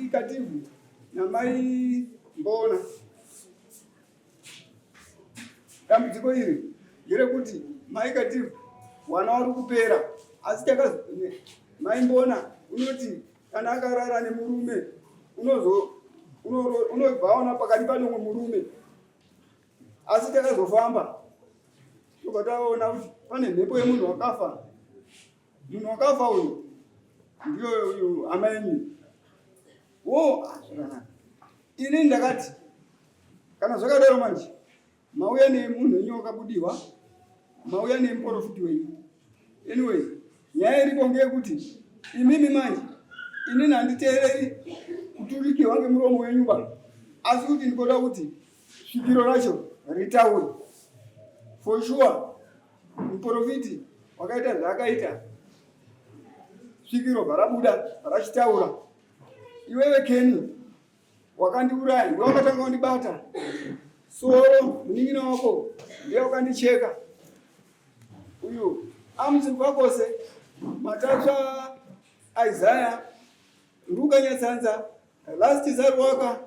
Mai Kativhu namai Mbona. Dambudziko iri ngerekuti Mai Kativhu wana wari kupera asi chaka Mai Mbona unoti kana akarara nemurume unozo unobva aona pakati pane umwe murume asi takazofamba tobva taona kuti pane mhepo yemunhu wakafa munhu wakafa uyu ndiyo uyu hama yenyu wo ah, zvakanaka ini ndakati kana zvakadaro manje mauya nemunhu wenyu wakabudiwa mauya nemuporofiti wenyu anyway nyaya iripo ngeyekuti imimi manje inini handiteereri kuturikirwa ngemuromo wenyu ba asi kuti ndikoda kuti svikiro racho ritaure for sure muporofiti wakaita zvaakaita svikiro bva rabuda rachitaura iwewe keni wakandiuraya ndiwe wakatanga kundibata soro munin'ina wako ndiye wakandicheka uyu amusimvakose matatsva isaya ruka nyatsanza last zaruwaka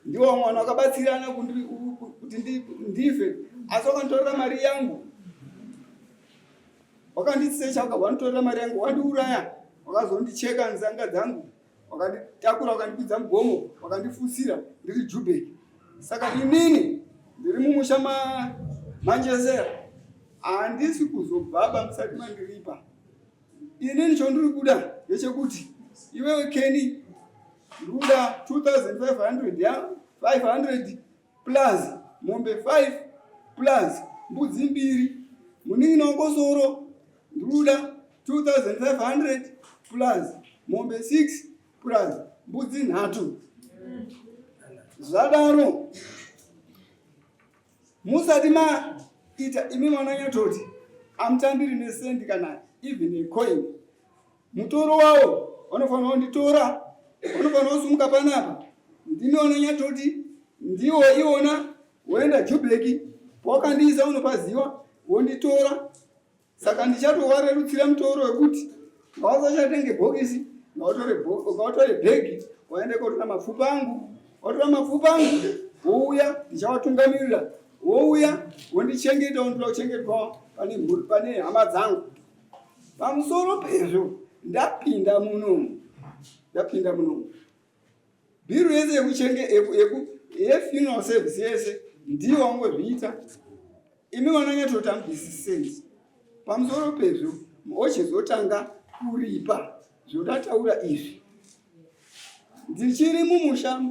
ndiwo mwana wakabatsirana kuti ndife asi wakanditorera mari yangu wakandisecha wakabva wanditorera mari yangu wandiuraya wakazondicheka nzanga dzangu wakanditakura wakandikwidza mugomo wakandifusira ndiri jubek saka inini ndiri mumusha manjesera handisi kuzobaba musati mandiripa inini chondiri kuda ndechekuti iwewe keni ndikuda 2500 ya 500 plus mombe 5 plus mbudzi mbiri munin'ina wekosoro ndikuda 2500 plus mombe 6 plus mbudzi nhatu zvadaro musati maita imi mwananyatoti amutambiri nesendi kana even a coin mutoro wawo vanofanira kunditora vanofanira kusumuka panapa ndimi wananyatoti ndiwo iwona woenda jubeki pawakandiisa unopaziwa wonditora Saka ndichatowarerutsira mutoro wekuti ngawasachatenge bhokisi ngawatore bhegi waende kotora mapfupa angu watora mapfupa angu wouya ndichawatungamirira wouya wondichengeta wondoda kuchengetwa pane mhuri pane hama dzangu pamusoro pezvo ndapinda munomu ndapinda munomu Bhiru yese yekuchenge yeku yefuneral service yese ndiyo wangozviita. Imi vanonyatoti amubvisi sense. Pamusoro pezvo ochizotanga kuripa zvondataura izvi. Ndichiri mumusha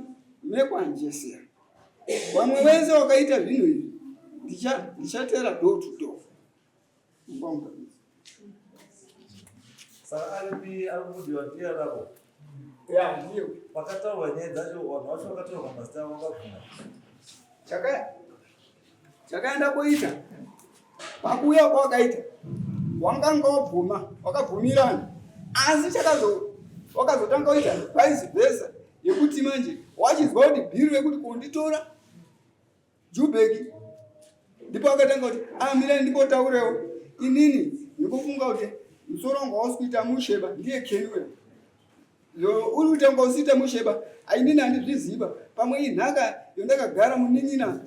mekwanjesera. Vamwe vese wakaita zvinhu izvi ndichatera door to door. Saka aripi ari kubudiwa ndiye arako? Ya, ndiyo. Pakataurwa nyaya dzacho vanhu vacho vakataurwa mazita avo vakabvuma. Chaka chakaenda kuita pakuuya kwawakaita wanganga wabvuma wakabvumirana asi chakazo wakazotanga kuita vice versa yekuti manje wachizwa kuti bhiri rekuti kunditora Jubeki ndipo akatanga kuti amirai ah, ndimbotaurewo inini ndikufunga kuti musoro wangu hausi kuita musheba ndiye keni uya uri kuita kunga usiita musheba ainini handizviziva pamwe inhaka yondakagara munin'ina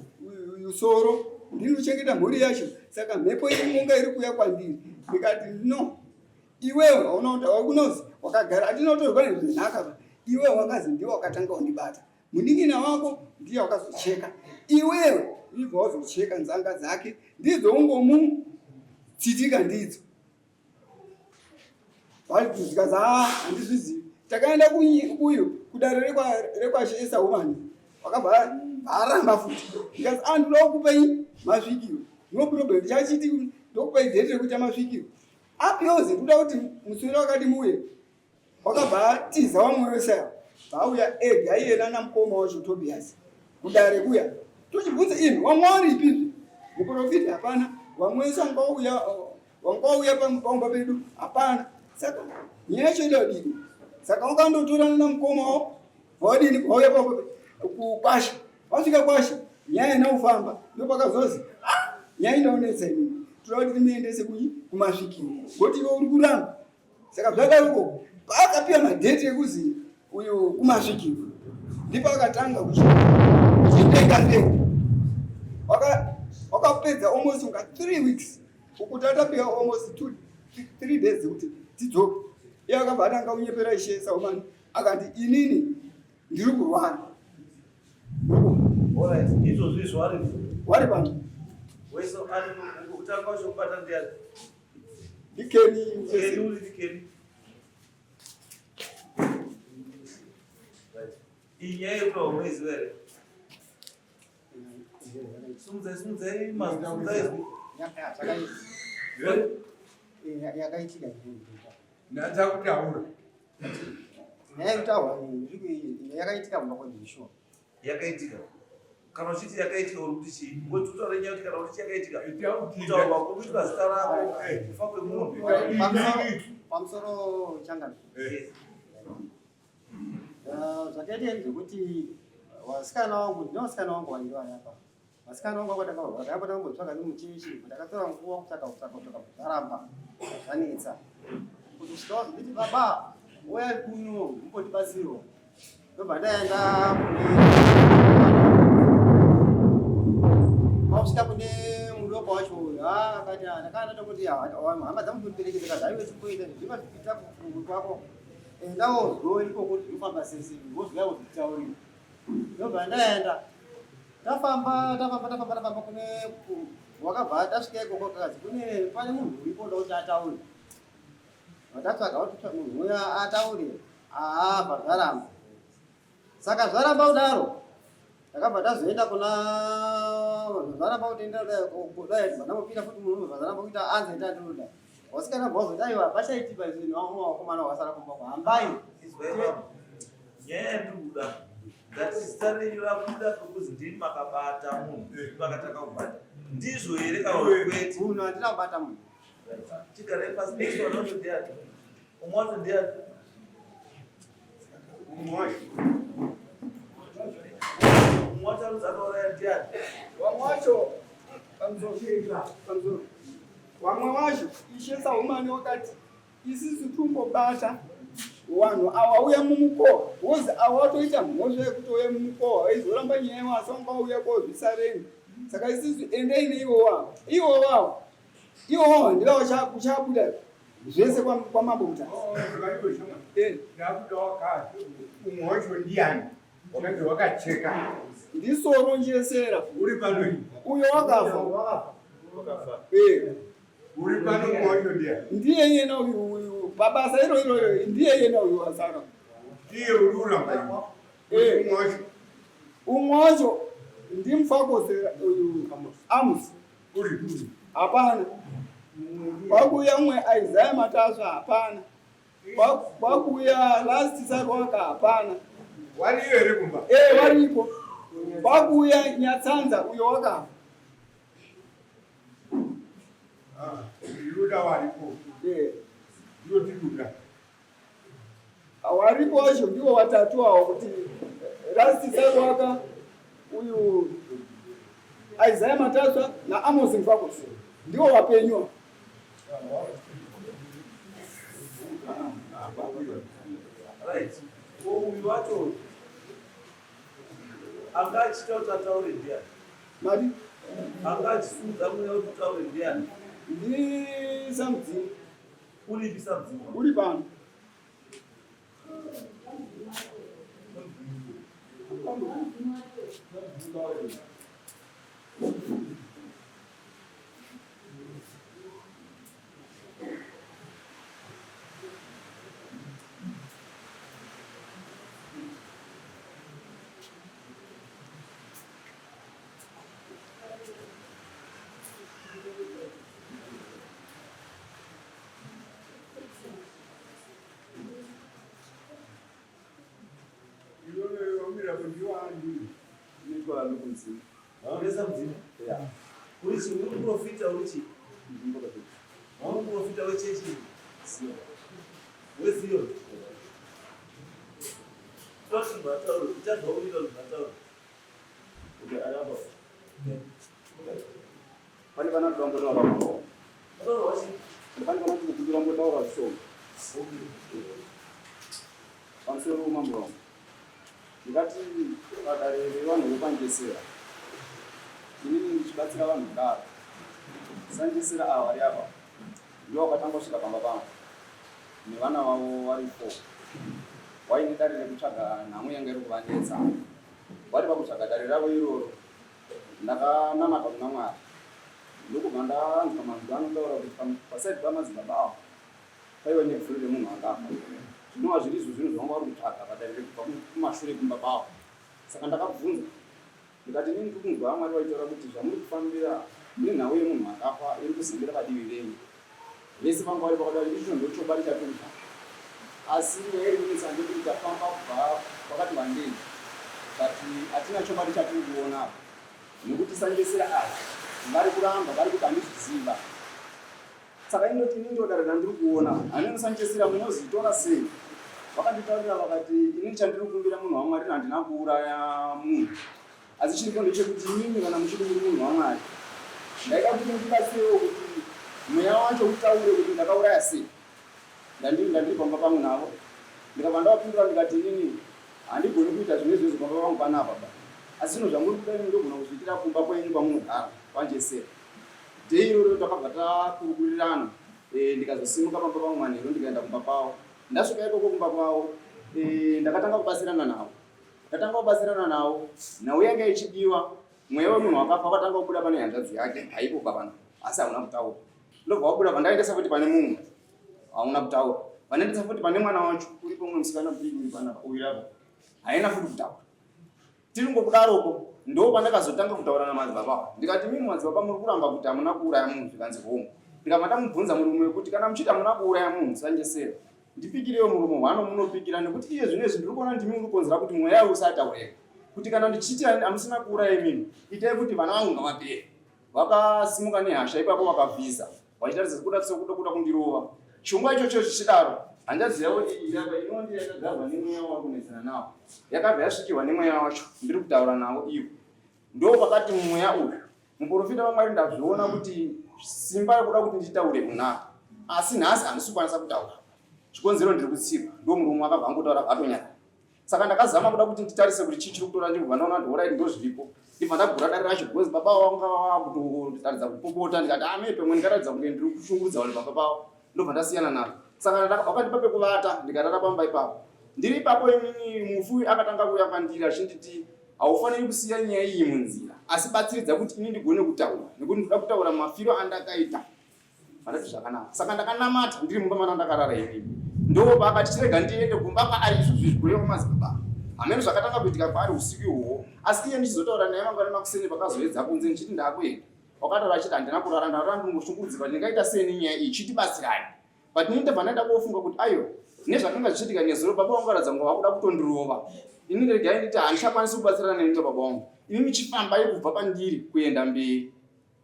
usoro ndini kuchengeta mhuri yacho saka mhepo irimunga iri kuuya kwandiri ndikati no iwewe haunakunozi wakagara handinotorwa nezvenhaka iwewe wakazi ndiwe wakatanga kundibata Munin'ina wako ndiye wakazocheka iwewe ibva wazocheka nzanga dzake ndidzo ungomutsitika ndidzo zvikanzi haa handizvizivi takaenda kuyu kudare rekwashe esahumani wakabva aramba futi ndikazi a ah, ndinoda kukupei masvikiro no problem ndichachiti ndokupei dheti rekuita masvikiro apiyozi ndikuda kuti muswere wakati muuye Wakabva atiza vamwe vese ava vauya ega iye nana mukoma wacho Tobias kudare kuya tochibvunza imi wamwe waripizve muprofita hapana vamwe vese wanga wauya wanga wauya pamba pedu hapana saka nyaya yacho ida kudini saka wakandotorana namukoma wavo vawadini vauya pamba kukwasha vasvika kwasha nyaya ina kufamba ndopakazozi ah, nyaya inaonetsa inini toda kuti timuendese kumasvikiro ngoti iwe uri kuramba saka zvadaro uko paakapiwa madheti ekuzi uyu kumasvikiro ndipo akatanga kuchitenga tenga wakapedza almost unga 3 weeks ukuti atapiwa almost 2 3 days kuti tidzoke. Iye akabva atanga kunyepera Ishe Saumani akati inini ndiri kurwara. Alright, izvozvo izvo ari wari pano. Wese ari kutanga wacho kubata ndiani? Ndikeni. Keni uri ndikeni. Right. Iyi nyaya yekutaura unoiziva here? Sumudzai, sumudzai mazwi, sumudzai izwi. Yakaitika Ndatsa kutaura. Nyaya yekutaura yakaitika kumba kwedu sure. Yakaitika. Kana uchiti yakaitika uri kuti chii? Ngokuti utaure nyaya kuti kana uchiti yakaitika. Ita kuti Kutaurwa kuri kuitwa zita rako, kufa kwemunhu. Pamusoro changano. Yes. Zvakaita ndezvekuti vasikana vangu, ndine vasikana vangu vaviri vari apa. Vasikana vangu vakatanga kurwara, ndakapota kumbotsvaga nemuchechi, ndakatora nguva kutsvaga kutsvaga kutsvaga zvaramba, zvanetsa. Kuti kusvika wazonditi baba, uyai kuno mumbondibatsirawo. Ndobva ndaenda kwakusvika kune mudoko wacho uyu, akati ndakanga ndatokuti hama dzangu dzondiperekedza zvaive chimboita zvimazvipita kwako. Enda wozwa ikoko kuti zvinofamba sei sei, wozouya wozonditaurira. Ndobva ndaenda. Tafamba tafamba tafamba tafamba kune wakabva tasvika ikoko kakazi kune pane munhu uripo unoda kuti ataure. Vatatsvaga kuti munhu uya ataure, aabva zvaramba. Saka zvaramba kudaro, takabva tazoenda kuna zvaramba kuti enda kudai ndambopinda futi munhu zvaramba kuita anza ita ndinoda. Vasikana bva vazoti aiwa pachaitipa izvi nevamwe vakomana vakasara kumba kwa hambai. Izwai baba. Nyaya yandiri kuda ndati zita renyu rabuda pekuzi ndimi makabata munhu, ndimi makatanga kubata. Ndizvo here kana kuti kwete? Munhu handina kubata munhu. Chigarai pasi. Next one wacho ndiani? Umwe wacho ndiani? Umwe wacho. Umwe wacho anonzi akauraya ndiani? Vamwe wacho pamusoro. Vamwe wacho Ishe Saumani wakati isisu tumbobata vanhu ava uya mumukowa wozi ava watoita mhosva yekuti uya mumukowa vaizoramba nyaya yavo asi vanga vauya kozvisa renyu. Saka isisu endei neivo wavo. Ivo wavo. Ivo wavo ndivo kuchabuda zvese kwamambo Mutasa. Ndakuda wakati umwe wacho ndiani? Unenge wakacheka. Ndisoro njesera. Uri pano. Uyo wakafa. Wakafa. Uri pano umwe wacho ndiani? Ndiye yena uyu pabasa iro iro ndiye yena uyu wasara. Ndiye uri uramba. Umwe wacho. Umwe wacho ndimufakose uyu Amos. Uri. Hapana. Kwakuya umwe Isaiah Matasva hapana. Kwakuya last Sarwaka hapana. Wariyo here kumba? Wariko. Kwakuya Nyatsanza uyo wakafa. Yuda wariko. Ndoti Yuda. Waripo wacho ndiwo watatu awo kuti Rasti Sarwaka uyu Isaiah Matasva na Amos Mfakosi ndiwo wapenyu. Right. Uyu wacho anga achiita kuti ataure ndiani? Mari? Anga achisumudza mweya kuti utaure ndiani? Ndisamudzimu. Uripi Samudzimu? Uri pano. Uri muprofita uri chii? Uri muprofita wechechi weZion. Toti matauro, uchazwa uita kuti matauro. Pane vana tombotaura mambo. Matauro wachi? Pane vana tombotaura zvishoma. Okay. Pamusoro mambo wangu. Ndingati padare revanhu vekwaNjesera. Inini ndichibatsira vanhu kudaro. SaNjesera ava vari apa ndivo vakatanga kusvika pamba pangu nevana vavo vari four. Waine dare rekutsvaga nhamo yanga iri kuvanetsa. Vari pakutsvaga dare ravo iroro ndakanamata kuna Mwari ndokubva ndanzwa manzwi anotaura kuti pasaidi pamadzibaba avo paiva nebvuri remunhu akafa zvinova zviri izvo zvinhu zvavanga vari kutsvaga padare rekubva kumashure kumba kwavo. Saka ndakabvunza ndikati inini ndiri kunzwa Mwari vaitaura kuti zvamuri kufambira nenhau yemunhu akafa iri kuzembera padivi renyu. Vese vanga vari pakadaro icho ndochokwadi chatiri kutsvaga. Asi nyaya iri kunetsa ndeyekuti tafamba kubva kwakati wandei but hatina chokwadi chatiri kuona apa nekuti sanjesera ava vari kuramba vari kuti handizviziva. Saka indoti ini ndodare randiri kuona hane musanjesera munozitora sei? Vakanditaurira vakati ini chandiri kukumbira munhu waMwari handina kuuraya munhu asi chiripo ndechekuti imimi kana muchiti muri munhu waMwari ndaida kuti mundibatsirewo kuti mweya wacho utaure kuti ndakauraya sei. Ndandiri ndandiri pamba pangu navo ndikabva ndavapindura ndikati inini handigoni kuita zvimwe izvozvo pamba pangu panapa ba asi zvinhu zvamuri kuda inini ndogona kuzviitira kumba kwenyu kwamunogara kwanjesera. Day iroro takabva takurukurirana eh, ndikazosimuka pamba pangu manheru ndikaenda kumba kwavo. Ndasvika ikoko kumba kwavo eh, ndakatanga kubatsirana navo. Ndatanga kubatsirana navo, nhau yanga ichidiwa, mweya wemunhu wakafa wakatanga kubuda pane hanzvadzi yake haipo pano, asi hauna kutaura. Ndobva wabuda pandaendesa futi pane mumwe, hauna kutaura. Pandaendesa futi pane mwana wacho, uripo mumwe musikana mudiki uri panapa, uyu apa, haina futi kutaura. Tiri ngokudaroko ndo pandakazotanga kutaura namadzibaba ava ndikati mimi madzibaba muri kuramba kuti hamuna kuuraya munhu zvikanzi hongu ndikabva ndamubvunza murume wekuti kana muchiti hamuna kuuraya munhu sanjesera ndipikirewo muromo hwano munopikira nekuti iye zvino izvi ndiri kuona ndimi muri kukonzera kuti mweya usataureka kuti kana ndichiti hamusina kuuraya imimi itai kuti vana vangu ngavapere Vakasimuka nehasha ipapo vakavhiza vachitaridza kuda sekuda kuda kundirova. Chirongwa ichocho chichidaro, hanzvadzi yavo iyi yaka inonzi yakagarwa nemweya wavari kunetsana nawo yakabva yasvikirwa nemweya wacho ndiri kutaura nawo ivo. Ndo pakati mweya uyu muprofita waMwari ndazviona kuti simba rekuda kuti nditaure unaro asi nhasi handisi kukwanisa kutaura chikonzero ndiri kutsirwa ndo murume akabva angotaura atonyara Saka ndakazama kuda kuti nditarise kuti chii chiri kutora nzvimbo pandaona kuti horaiti ndozviripo. Ndibva ndagura dare racho because baba vanga vakutotaridza kupopota ndikati ah maybe pamwe ndingaratidza kunge ndiri kushungurudza vanhu baba pavo ndobva ndasiyana nazvo. Saka vakandipa pekuvata ndikarara pamba ipapo. Ndiri ipapo inini mufi akatanga kuuya kwandiri achinditi haufaniri kusiya nyaya iyi munzira asi batsiridza kuti ini ndigone kutaura nekuti ndinoda kutaura mafiro andakaita Vandati zvakanaka. Saka ndakanamata ndiri mumba mana ndakarara inini. Ndo paakati chirega ndiende kumba kwaari izvozvi izvi kureva kwamadzibaba. Hameno zvakatanga kuitika kwaari usiku ihwohwo. Asi iye ndichizotaura naye mangwana makuseni pakazoedza kunze ndichiti ndakuenda. Wakataura achiti handina kurara ndarara ndingoshungurudzika ndingaita sei nenyaya iyi chitibatsirai. But ini ndabva ndaenda kofunga kuti aiwa nezvakanga zvichiitika nezuro baba vangu varatidza kunge vakuda kutondirova. Ini regai nditi handichakwanisi kubatsirana nemi baba vangu. Imi muchifambai kubva pandiri kuenda mberi.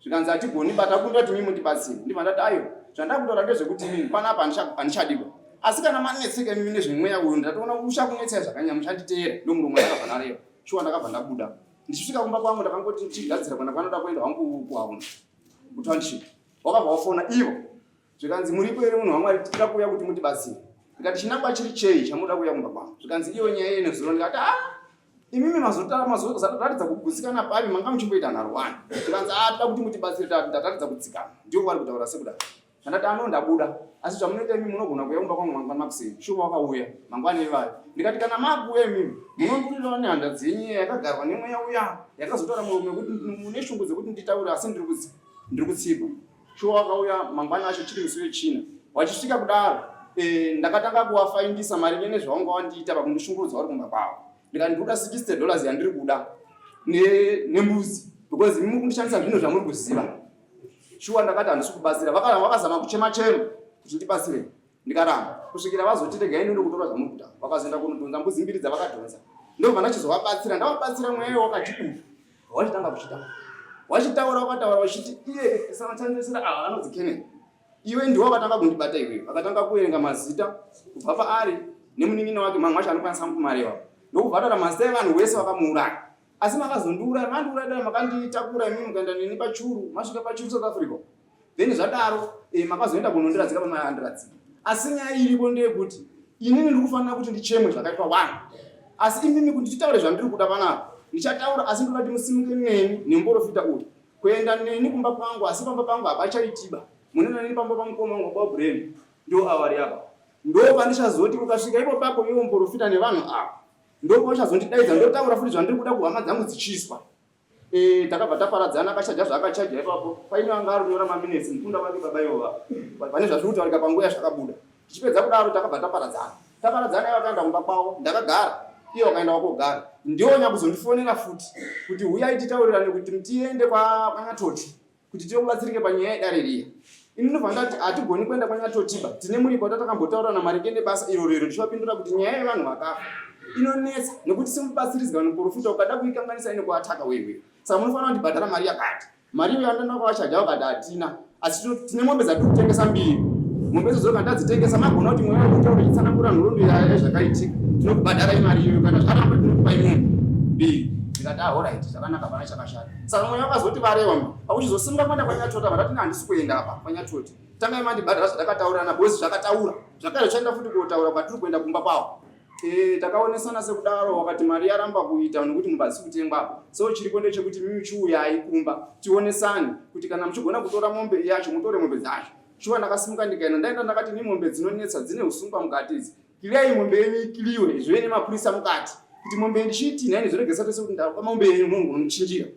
Zvikanzi hatigoni but akunda kuti mimi mundibatsire. Ndibva ndati ayo zvandakutaura ndezvekuti imimi panapa handichadiwa. Asi kana manetseka imimi nezvemweya uyu ndatoona uchakunetsai zvakanyanya muchanditeera ndomuromo ndakabva ndareva. Shuwa ndakabva ndabuda. Ndichisvika kumba kwangu ndakangoti ndichigadzira kuenda kwanoda kuenda hangu kuhauna kutownship. Wakabva wafona ivo Zvikanzi muripo here munhu waMwari tinoda kuuya kuti mutibatsire. Ndikati chinangwa chiri chei chamunoda kuuya kumba kwangu? Zvikanzi iyo nyaya yenezuro ndikati ah imimi mazotara mazoratidza kugutsikana papi manga muchimboita nharo wani. Zvikanzi ah toda kuti mutibatsire tataridza kutsikana. Ndiwo vari kutaura sekudaro. Zvandati ano ndabuda asi zvamunoita imimi munogona kuuya kumba kwangu mangwana makuseni. Shuwa wakauya mangwana ivayo. Ndikati kana makuuya imimi munondurirawo nehanzvadzi yenyu iya yakagarwa nemweya uya yakazotaura murume wekuti mune shungu dzekuti nditaure asi ndiri kutsikwa. Shuwa wakauya mangwana acho chiri musi wechina. Wachisvika kudaro e, ndakatanga kuwafaindisa maringe nezvawanga wandiita pakundishungurudza uri kumba kwavo. Ndikati ndikuda 60 dollars yandiri kuda nembuzi because imi muri kundishandisa zvinhu zvamuri kuziva. Shuwa ndakati handisi kubatsira. Vakazama kuchema chema kuti ndibatsire. Ndikaramba kusvikira vazoti regai ndiende kutora zvamuri kuda. Vakazoenda kunodhonza mbudzi mbiri dzavakadhonza. Ndobva ndachizovabatsira ndavabatsira mweya wakati wachitanga kuchitaura. Wachitaura wakataura wachiti iye sanachandisira ava anonzi Kenneth. Iwe ndiwe wakatanga kundibata iwewe. Vakatanga kuverenga mazita kubva paari nemunin'ina wake mamwe acho anokwanisa kumarewa. Ndokubva ataura mazita evanhu wese vakamuuraya. Asi makazondiuraya, mandiuraya dai makanditakura imimi mukaenda neni pachuru, masvika pachuru South Africa. Then zvadaro eh, makazoenda kunondiradzika pamaandiradzika. Asi nyaya iripo ndeyekuti Inini ndiri kufanira kuti ndichemwe zvakaitwa vanhu, asi imimi kuti nditaure zvandiri kuda panapa ndichataura, asi ndoda kuti musimuke neni nemuporofita uyu kuenda neni kumba kwangu, asi pamba pangu hapachaitiba. Munoenda neni pamba pamukoma wangu baba Brenda, ndo avari apa, ndo pandichazoti ukasvika ipo papo iwo muporofita nevanhu ava, ndo pauchazondidaidza ndotaura futi zvandiri kuda kuhama dzangu dzichiswa. Eh, takabva taparadzana akachaja zvaakachaja ipapo paine anga ari kunyora maminetsi mukunda wake baba ivova pane zvazviri kutaurika panguva yazvakabuda tichipedza kudaro takabva taparadzana taparadzana ivo akaenda kumba kwavo ndakagara iye wakaenda wakogara ndiwo nyakuzondifonera futi kuti huyai titaurirane kuti tiende kwanyatoti kuti tiokubatsirike panyaya yedare riya ini ndobva ndati hatigoni kuenda kwanyatotiba tine muripo watatakambotaurirana maringe nebasa iro rero ndichivapindura kuti nyaya yevanhu vakafa inonetsa nekuti semubatsiridzi kana muprofita ukada kuikanganisa inokuataka wewe saka munofanira kundibhadhara mari yakati mari iyo yandanda kwavachaja vakati hatina asi tine mombe dzatiri kutengesa mbiri mombe idzodzo kana tadzitengesa magona kuti mweya wekutaura ichitsanangura nhoroondo yazvakaitika tinokubhadharai mari iyoyo kana zvaramba tinokupai mombe mbiri ndikati ahorit ah, zvakanaka hapana chakashata saka mweya wakazoti varewa ma pakuchizosimuka kuenda kwanyatota vandati handisi kuenda apa kwanyatoti tangai mandibhadhara zvatakataurirana bozi zvakataura zvakare zvichaenda futi kotaura kwatiri kuenda kumba kwavo e, takaonesana sekudaro wakati mari yaramba kuita nekuti mumba hadzisi kutengwa apa so chiripo ndechekuti mimi chiuyai kumba tionesane kuti kana muchigona kutora mombe yacho mutore mombe dzacho shuwa ndakasimuka ndikaenda ndaenda ndakati ni mombe dzinonetsa dzine usungwa mukati idzi Kiliyai mombe yenyu ikiliwe zvive nemapurisa mukati kuti mombe ndichiitinha ini zvoregesa tese kuti ndapa mombe yenyu munhu unomuchinjira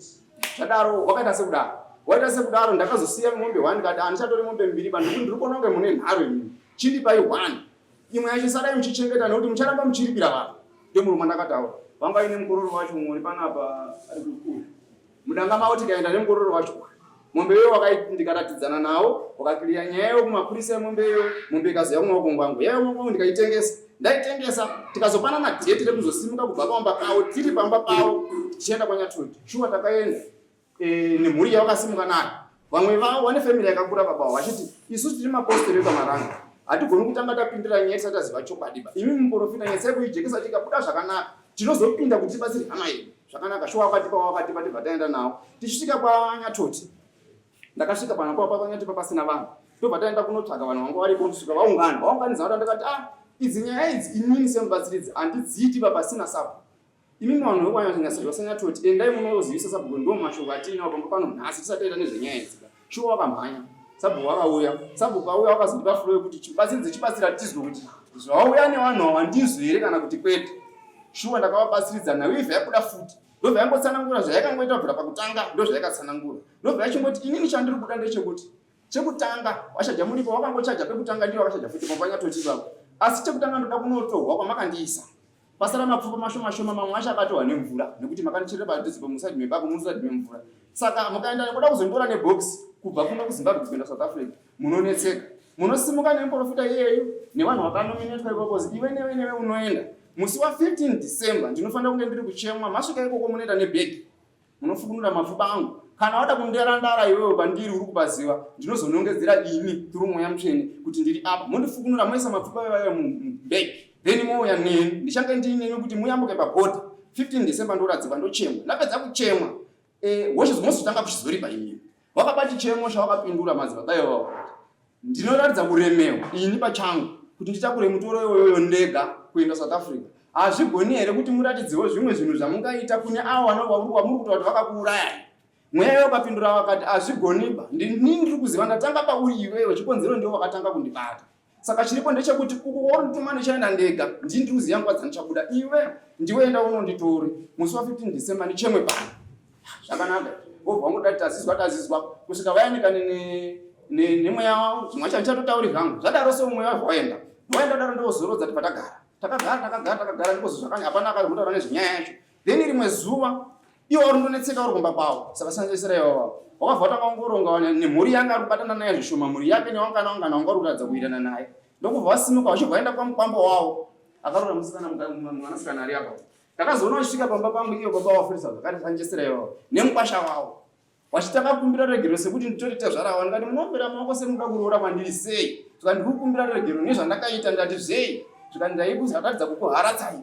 zvadaro wakaita sekudaro waita sekudaro ndakazosiya mombe one ndikati handichatori mombe mbiri pa nekuti ndiri kuona kunge mune nharo imini chindipai one imwe yacho sadai muchichengeta nekuti mucharamba muchiripira vanhu ndomurume ndakataura vanga ine mukororo wacho mumwe uri panapa ari kukura mudanga mavo tikaenda nemukororo wacho mombe iyo ndikaratidzana nawo wakakiriya nyaya iyo kumapurisa emombe iyo mombe ikazouya kumaoko kwangu yaiyo maoko kwangu ndikaitengesa ndaitengesa tikazopanana dheti rekuzosimuka kubva pamba pavo tiri pamba pavo tichienda kwanyatoti shuwa takaenda e, nemhuri yavakasimuka nayo vamwe vavo vane family yakakura baba vavo vachiti isusu tiri mapostori ekwamaranga hatigoni kutanga tapindira nyaya tisati taziva chokwadi ba imi muprofita nyaya kuijekesa tikabuda zvakanaka tinozopinda kuti tibatsire hama yedu zvakanaka shuwa wakatipa wakatipa tibva taenda nawo tichisvika kwanyatoti ndakasvika pana kwa panyatipa pasina vanhu tobva taenda kunotsvaga vanhu vanga varipo ndisvika vaungana vaunganidza vata ndakati ah idzi nyaya idzi inini semubatsiridzi handidziiti pa pasina sabhuku imi vanhu vekwanyatoti endai munozivisa sabhuku ndo mashoko atiinawo pamba pano nhasi tisati taita nezvenyaya idzi shuwa wakamhanya sabhuku wakauya sabhuku auya wakazondipa fulo yekuti chibatsiridzi chibatsira tizwe kuti zvauya nevanhu awa ndizvo here kana kuti kwete shuwa ndakavabatsiridza nhau ibva yabuda futi ndobva yangotsanangura zvayakangoita kubvira pakutanga ndozvayakatsanangura ndobva yachingoti inini chandiri kuda ndechekuti chekutanga wachaja muripo wakangochaja pekutanga ndiyo wakachaja futi pambanyatoti ipapo asi chekutanga ndoda kunotorwa kwamakandiisa Pasara mapfupa mashoma shoma mamwe acho akatohwa nemvura nekuti makandicherera padhuze pamusaidi mebako musaidi memvura. Saka mukaenda kuda kuzonditora nebox kubva kuno kuZimbabwe kuenda South Africa munonetseka. Munosimuka nemuprofita iyeyu nevanhu vakanominetwa ikoko iwe newe newe unoenda. Musi wa 15 December ndinofanira kunge ndiri kuchemwa masvika ikoko munoenda nebhegi. Munofukunura mapfupa angu. Kana wada kundirandara iwewe pandiri uri kupaziva, ndinozonongedzera ini through mweya mutsvene kuti ndiri apa. Mondifukunura moisa mapfupa iwayo mubag. Then mouya neni. Ndichange ndiinemi kuti muyambuke paborder. 15 December ndoradzikwa ndochemwa. Ndapedza kuchemwa. Eh, mozotanga kuchizoripa imimi. Wakaba chichemo chawakapindura madzibaba iwawo. Ndinoratidza kuremewa ini pachangu kuti nditakure mutoro iwoyoyo ndega kuenda South Africa. Hazvigoni here kuti muratidzewo zvimwe zvinhu zvamungaita kune avo vamuri kutaura kuti vakakuurayai? Mweya wakapindura vakati hazvigoniba, ndini ndiri kuziva ndatanga pauri iwewe, chikonzero ndiwo wakatanga kundibata. Saka chiripo ndechekuti uku kwauri ndichaenda ndega, ndini ndiri kuziva nguva dzandichabuda, iwe ndiwe enda unonditore musi wa 15 December ndichemwe pano. Zvakanaka, vobva vangoda tazizwa tazizwa kusvika vayanikane nemweya wavo, zvimwe zvacho handichatotauri zvangu. Zvadaro so mweya wabva waenda, waenda daro ndozorodza tibva tagara takagara takagara takagara ndikozo zvakanya hapana akazotaura nezvenyaya yacho. Then rimwe zuva iwo uri ndonetseka uri kumba kwavo saka sanzesera iwawo wakabva watanga kungoronga nemhuri yanga ari kubatana naye zvishoma mhuri yake newangana wangana wanga uri kuratidza kuwirirana naye ndokubva wasimuka vachibva vaenda kwamukwambo wavo akaroora musikana mwanasikana ari apa ndakazoona vachisvika pamba pangu iyo baba wafurisa zvakare sanjesera iwawo nemukwasha wavo vachitanga kukumbira regero sekuti nditori tezvara wavo ndikati munombera maoko semuda kuroora kwandiri sei zvikati ndiri kukumbira regero nezvandakaita ndikati zvei zvikati ndaikuratidza kukuharatsai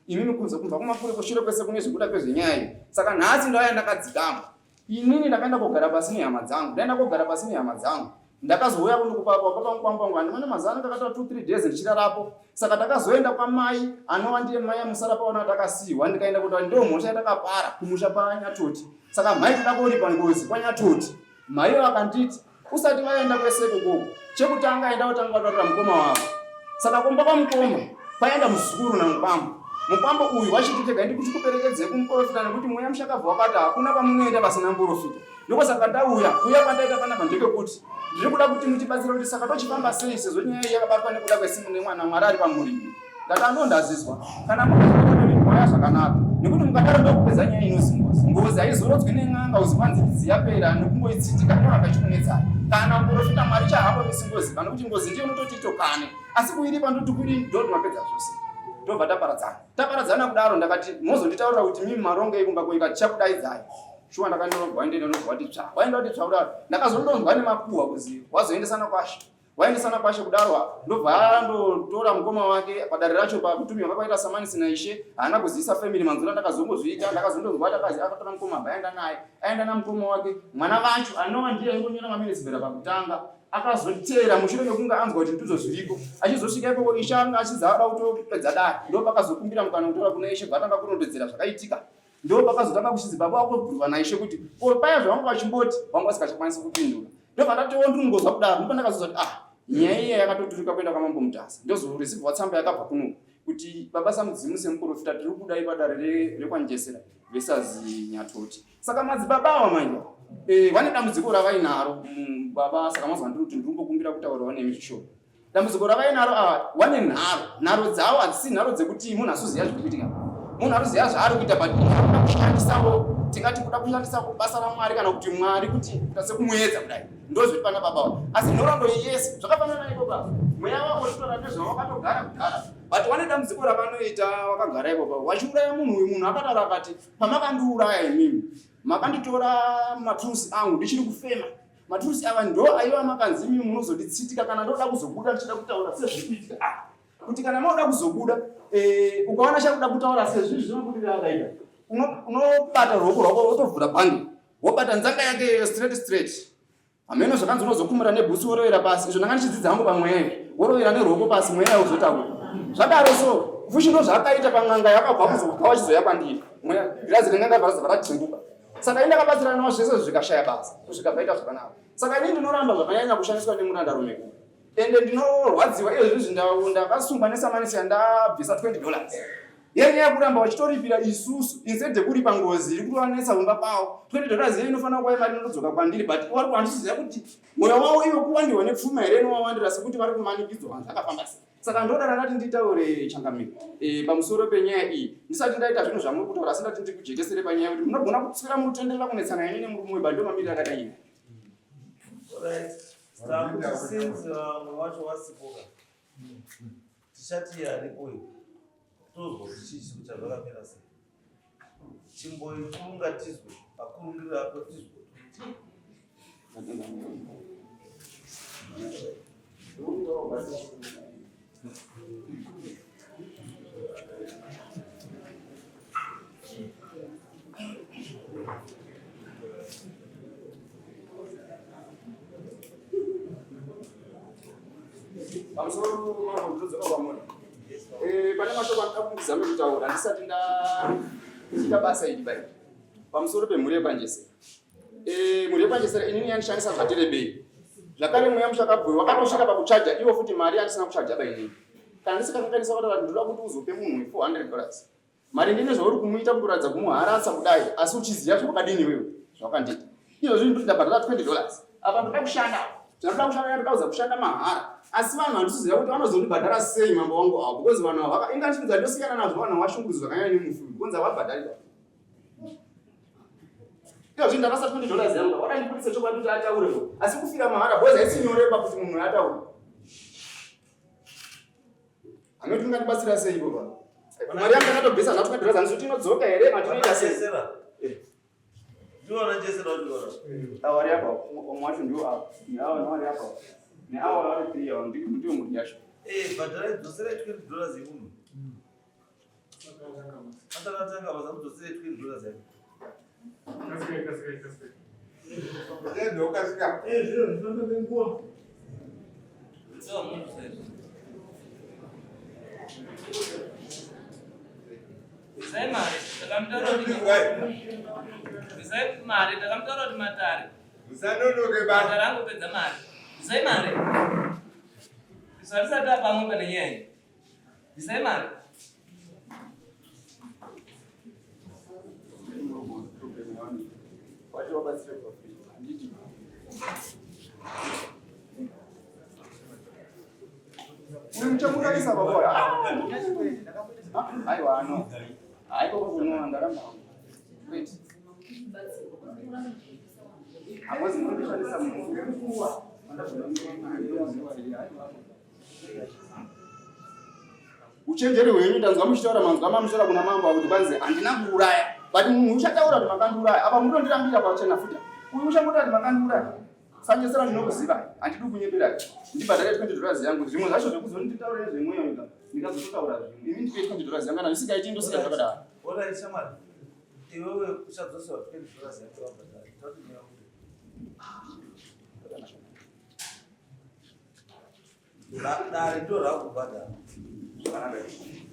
Inini kunze kubva kumakure kushure kwese kune zvekuda kwezvenyaya iyi. Saka nhasi ndauya ndakadzikama. Inini ndakaenda kogara pasi nehama dzangu. Ndaenda kogara pasi nehama dzangu. Ndakazouya kundokupa baba vangu kwamba wangu handimane mazuva anenge akaita 2 3 days ndichirarapo. Saka takazoenda kwamai anova ndiye mai amusara paona takasiiwa ndikaenda kuti ndiyo mhosva yatakapara kumusha paNyatoti. Saka mhai toda kuripa ngozi kwaNyatoti. Mhai vakanditi usati vaenda kwese ikoko chekutanga enda utanga wataurira mukoma wavo. Saka kumba kwamukoma kwaenda muzukuru namukwambo. Mukwambo uyu wachiti tega ndikuchikuperekedzei kumuporofita nekuti mweya mushakabvu wakati hakuna kwamunoenda pasina muporofita. Ndosaka ndauya kuuya kwandaita panapa ndekekuti ndiri kuda kuti mutibatsire kuti saka tochifamba sei sezvo nyaya iyi yakabatwa nekuda kwesimu nemwana Mwari ari pamurimi. Ndati andondazizwa kana mukazvaya zvakanaka nekuti mukadaro ndokupedza nyaya inozi ngozi. Ngozi haizorodzwi nen'anga uzi kwanzi idzi yapera nekungoitsitika inoramba ichikunetsai. Kana muprofita Mwari chahambomisi ngozi kana kuti ngozi ndiyo inototi itokane asi kuiripa ndoti kuri ndoti mapedza zvose tobva taparadzana. Taparadzana kudaro ndakati mozonditaurira kuti mimi marongei kumba kwenyu tichakudaidzai. Shuwa ndakanyorwa waende ndonozwa kuti tsva. Waenda kuti tsva kudaro. Ndakazondonzwa nemakuhwa kuzi wazoendesana kwashe. Waendesana kwashe kudaro ndobva andotora mukoma wake padare racho pakutumirwa kwakaita samanisi naishe haana kuzivisa family manzura ndakazongozviita ndakazondonzwa kuti akazi akatora mukoma abva aenda naye aenda namukoma wake mwana vacho anova ndiye aingonyora maminitsi kubvira pakutanga akazoteera mushure mekunge anzwa kuti ndizvo zviriko achizosvika ikoko ishe anga achizi ada kutopedza dare ndopakazokumbira mukana kutaura kuna ishe bvatanga kurondedzera zvakaitika Ndopakazotanga kuchinzi baba wako bvunzwa naishe kuti ko paya zvavanga vachimboti vanga vasikachakwanisi kupindura. Ndobva ndatiwo ndinongozwa kudaro ndipo ndakazozwa kuti ah nyaya iya yakatoturika kuenda kwamambo Mutasa. Ndozoreceiva tsamba yakabva kuno kuti baba Samudzimu semuprofita tiri kudai padare rekwaNjesera versus Nyatoti. Saka madzibaba ava manje eh, vane dambudziko ravainaro mm, baba saka mazuva ndiri kuti ndiri kumbokumbira kutaurawo nemi zvishoma. Dambudziko ravainaro ava wane nharo, nharo dzavo hadzisi nharo dzekuti munhu asuziva zviri kuitika. Munhu anoziva zvaari kuita but kuda kushandisawo tingati kuda kushandisa basa raMwari kana kuti Mwari kuti kuita sekumuedza kudai ndozviri pana baba avo. Asi nhoroondo iyi yese zvakafanana naipo baba mweya wavo unotaura nezvawakatogara kudhara but wane dambudziko ravanoita wakagara ipo baba wachiuraya munhu uyu munhu akataura akati pamakandiuraya imimi makanditora maturusi angu ndichiri kufema Maturusi ava ndo aiva makanzi imi munozonditsitika kana ndoda kuzobuda ndichida kutaura sezviri kuitika ah kuti kana maoda kuzobuda eh, ukaona chakuda kutaura sezvizvi zvinobudira akaita unobata ruoko rwako wotovhura bhandi wobata nzanga yake straight straight hameno zvakanzi unozokumura nebhutsu worovera pasi izvo ndanga ndichidzidza hangu pamweya worovera neruoko pasi mweya uzotaura zvadaro so fushi ndo zvaakaita pan'anga yakabva kuzobva wachizoya kwandiri mweya girazi ren'anga bva ratimbuka Saka ini ndakabatsirana navo zvese zvikashaya basa kusvika zvaita zvakanaka. Saka ini ndinoramba zvakanyanya kushandiswa nemurandarume uyu. Ende ndinorwadziwa izvo zvinhu ndakasungwa nesamanisi yandabvisa 20 dollars. Yenyaya yekuramba vachitoripira isusu instead yekuripa ngozi iri kutovanetsa kumba kwavo. 20 dollars iyo inofanira kuva imari inotodzoka kwandiri but vari kuhandisiziva kuti mwoyo wavo ivo kuwandirwa nepfuma here inovawandira sekuti vari kumanikidzwa vanhu zvakafamba sei. Saka ndoda randati nditaure changamire e, pamusoro penyaya iyi ndisati ndaita zvinhu zvamuri kutaura asi ndati ndikujekesere panyaya kuti munogona kuswera munotenderera kunetsana ini nemurume weba ndo mamiriro akadai ini. Since vamwe vacho vasipoka tichati aripo tozwa kuti chii chiri chazvakamira sei. Chimboikurunga tizwe pakurungirira apo tizwe. Pamusoro mambo ndinodzoka kwamuri. Eh, pane mashoko anoda kuzame kutaura ndisati ndaita basa iri bai pamusoro pemhuri yekwanjesera eh, mhuri yekwanjesera inini yandishandisa zvati rebei zvakare mweya mushakabvuri wakatosvika pakuchaja iwo futi mari yandisina kuchaja bainini kana ndisikakanganisa kutaura ndinoda kuti uzope munhu 400 dollars Mari ndine zvauri kumuita kutoratidza kumuharatsa kudai asi uchiziva zvawakadini iwewe zvawakandiita. Izvozvi ndiri ndabhadhara 20 dollars. Apa ndoda kushanda. Zvanoda kushanda ndoda kuza kushanda mahara. Asi vanhu handisiziva kuti vanozondibhadhara sei mambo wangu avo because vanhu ava inga ndichinzi ndosiyana nazvo vanhu vashungurudzwa zvakanyanya nemufi uyu because havabhadhari. Izvozvi ndarasa 20 dollars yangu wakandibudisa chokwadi kuti ataure asi kufira mahara because haisi nyore pakuti munhu ataure. Anoti ungandibatsira sei baba? Mari yangu ndakatobvisa nhatu kadhirazi handisi kuti inodzoka here matinoita sei? Eh. Ndiwo anajesera wacho vana. Awa ari apa, umwe wacho ndiwo apa. Neawa neawa ari apa. Neawa vari three awa ndiwo ndiwo mhuri yacho. Eh, bhadharai dzoserai 20 dollars yemunhu. Atanga basa mudzoserai 20 dollars yake. Kasika, kasika, kasika. Ndio kasika. Eh, zviro zvinofamba nenguva. Bvisai mari, takamutaura kuti bvisai mari, takamutaura kuti matare. Musanonoke baba. Matare angopedza mari. Bvisai mari. Isu hatisati tapamwe pane nyaya iyi. Bvisai mari. Uyu muchamuurayisa baba uyu. Ah, aiwa no. Haiko kunoa ndaramba. Wait. Hamuzi muri kushandisa munhu. Uchenjeri hwenyu ndanzwa muchitaura manzwa mamuchitaura kuna mambo kuti kwanzi handina kuuraya. But munhu uchataura kuti makandiuraya. Apa mutondirambira pachena futi. Uyu uchangotaura kuti makandiuraya. Sanyesera ndinokuziva. Handidi kunyeperai. Ndibhadhare 20 dollars yangu. Zvimwe zvacho zvekuzonditaurira zvemweya uyu. Ndikazototaura zvimwe. Imi ndipe 20 dollars yangu kana zvisingaiti ndosiya zvakadaro. Ora shamwari. Iwewe uchadzosewa 20 dollars yako wabhadhara. Toti mweya ubude. Dare ndo rakubhadhara. Zvakanaka izvi.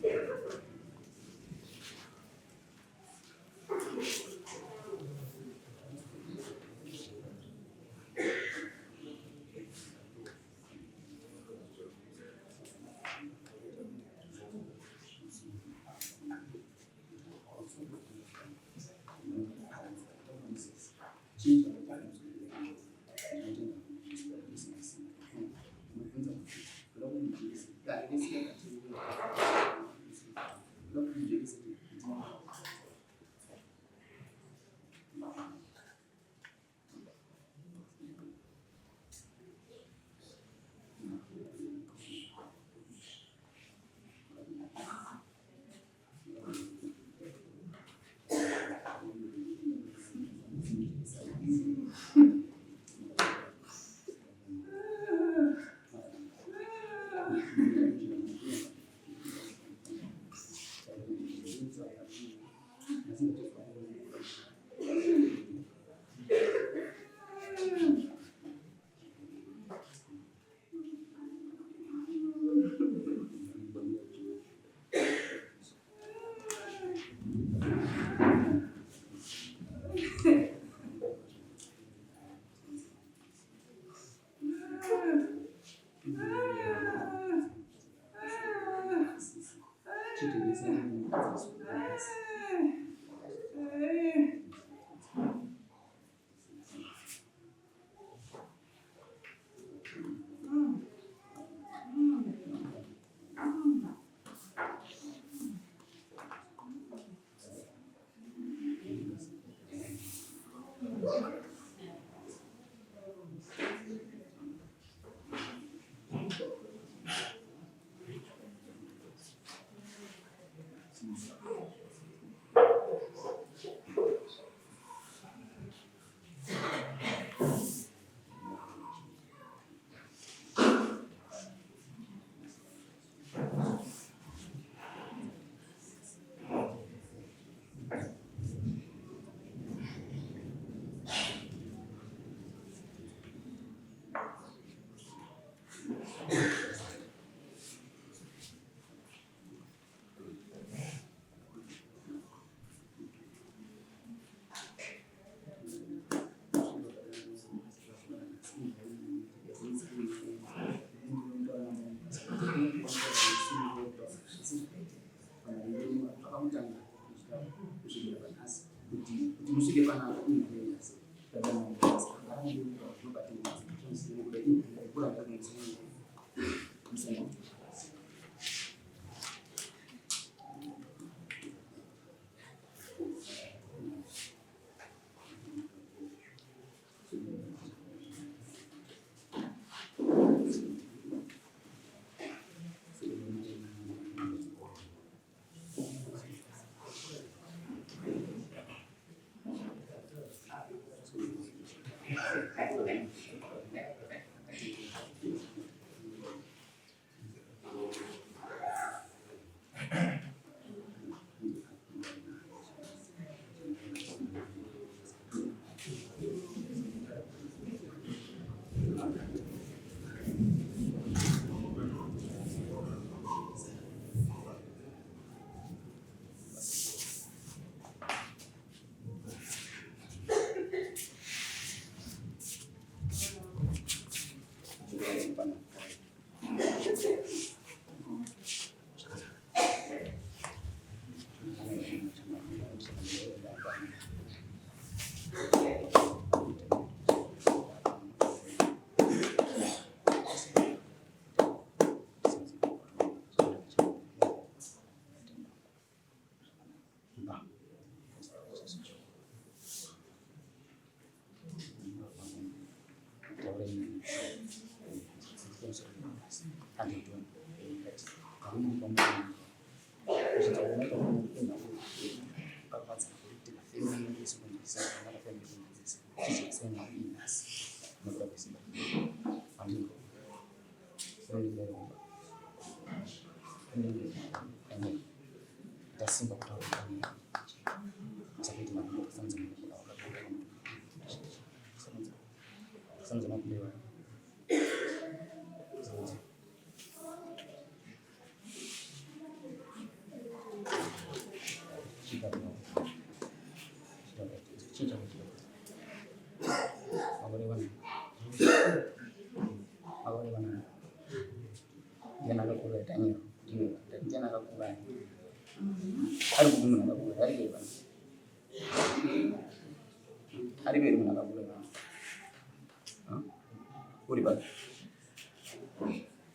Uri papi?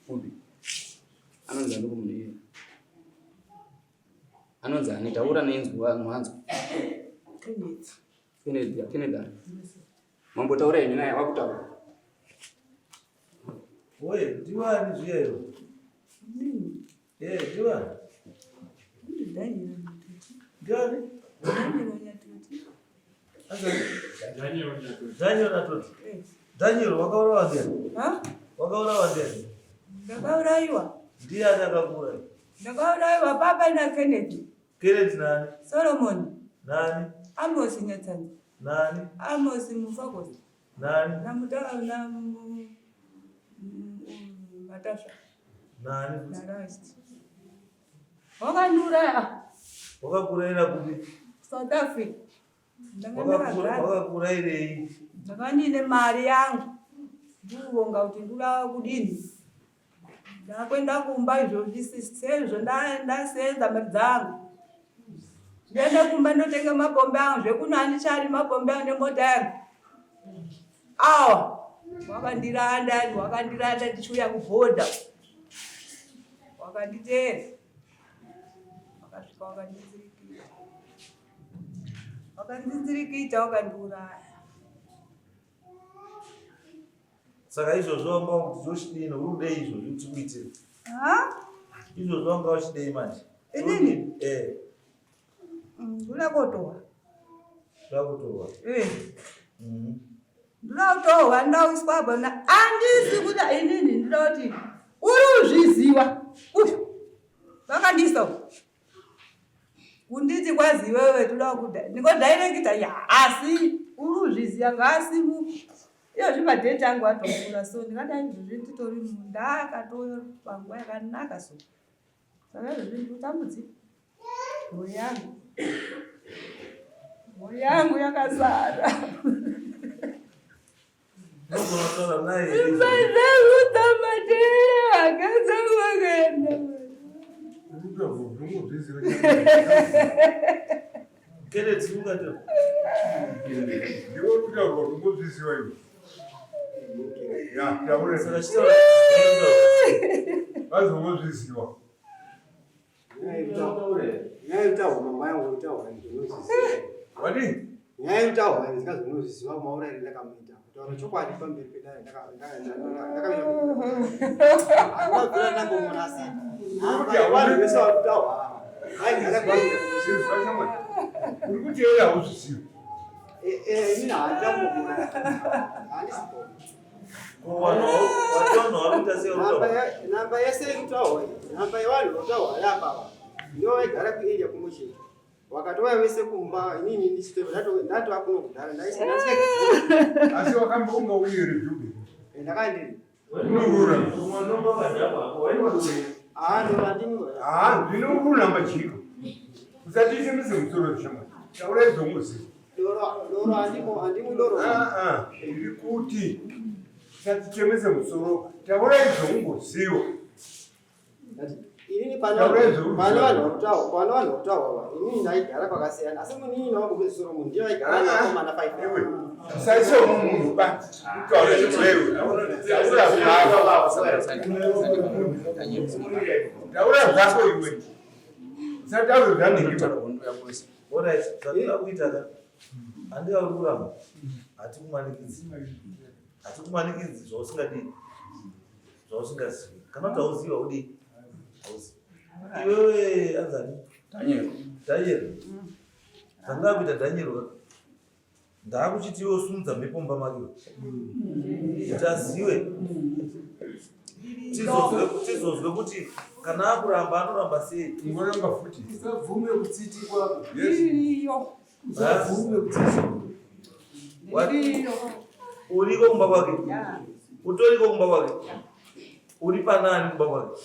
Upi? Anonzi ani kumunhu iye? Anonzi ani? Taura nenzwi mwanzwa. Kenneth. Kenneth, Kenneth ani? Mambotaura henyu naye wakutaura. Oye, ndiwani zviya iwe? Eh, ndiwani? Daniel Nyatoti. Ndiwani? Daniel Nyatoti. Daniel Daniel Nyatoti. Yes. Daniel wakaurawa ndiani? Ha? Wakaurawa ndiani? Ndakaurayiwa. Ndiani akakuuraya? Ndakaurayiwa baba na Kenneth. Kenneth nani? Solomon. Nani? Amos Nyatsanza. Nani? Amos Mufakosi. Nani? Na Mutara na Matasha. Nani? Na Rust. Wakandiuraya. Wakakuurayira kupi? South Africa. Wakakuurayirei? Ndanga ndine mari yangu. Ndikuronga kuti ndoda kudini. Ndakuenda kumba izvozvi sezvo ndasenza mari dzangu. Ndiende kumba ndotenga mapombi angu zvekuno handichadi mapombi angu nemota yangu. Awa wakandiranda wakandiranda ndichiuya kubhodha. Wakanditeera. Wakasvika wakandinzirikita. Wakandinzirikita wakandiuraya. Saka izvozvo wanga wakuti tochidini uri kudei izvozvo kuti tikuitire? Ha? Izvozvo wanga uchidei manje? Inini? Eh. Ndoda kotohwa. Ndoda kutohwa. Eh. Ndoda kutohwa ndoda kuiswa apa na andisi kuda inini ndoda kuti uri uzviziwa. Uyu. Vakandiisa uku. Kunditi kwazi iwewe toda kuda. Ndingodhairekita ya asi uri uzviziva ngaasimu. Iyo zvimadheti angu atokura so ndingadai izvozvi nditori ndakatoyo panguva yakanaka so. Saka izvozvi ndikutambudzika. Mhuri yangu. Mhuri yangu yakazara. Unogona kutaura naye. Kenneth ungati Ndiwe uri kutaurwa kuti ungozviziva iwe. Ya, taura. saka chitaura. Vazongozviziva. Nyaya yekutaurwa mama yangu kutaurwa ndinozviziva. Wadii? Nyaya yekutaurwa ndinozviziva maurayiro ndakamuita. Kutaura chokwadi pamberi pedare ndakaita. Handina ndambomuona asi vanhu vese vari kutaurwa. Zviziva shamwari. Uri kuti iwe hauzvizivi. Inini handinambomuona. Handisi Ko vanhu vanhu vari kuita sei Namba kutaura? namba yese irikutaurwa iyi, namba yevanhu varikutaurwa yapa ava ndivo vaigara kuarea kumuchete. Wakatouya vese kumba inini ndichito ndatova kuno kudhara ndaisina Asi wakambonga uye here Dube? ndakandiri Unorura. Mwana wakadhakwa ako waiwa dure. ah ndoro andimwi Ah, zvino uri kuramba chiko. Usatichemise musoro shamwari. Taura izvongoziva. doro doro andimo andimwi doro Ah, ah, ndiri kuti usatichemese musoro. Taura izvongoziva. Inini pane Taura vanhu izvongoziva. pane vanhu varikutaurwa pane vanhu varikutaurwa ava inini ndaigara kwakasiyana asi munini wangu kwezisoro munhu ndiye vaigara nevakomana 5 Iwe, usaise munhu ba. Utaure iwewe. Taura zvako. Taura zvako iwe. Usataure zvanhingi ba. Alright, zvatinoda kuita ka. Handika uri kuramba. Hatikumanikidzi. Hatikumanikidzi zvausingadii. Zvausingazivi. Kana kuti hauzivi haudii. Hauzivi. Iwewe anzani? Daniel. Daniel. Zvandinoda kuita Daniel ka. Ndakuchiti iwe usumudza mhepo mumba make. Kuti aziwe. Tizozwe kuti kana akuramba anoramba sei. Ungoramba futi. Usabvume kutsitikwa. Iriyo. Usabvume kutsitikwa. Iriyo. Uriko kumba kwake? Utoriko kumba kwake? Uri panani kumba kwake?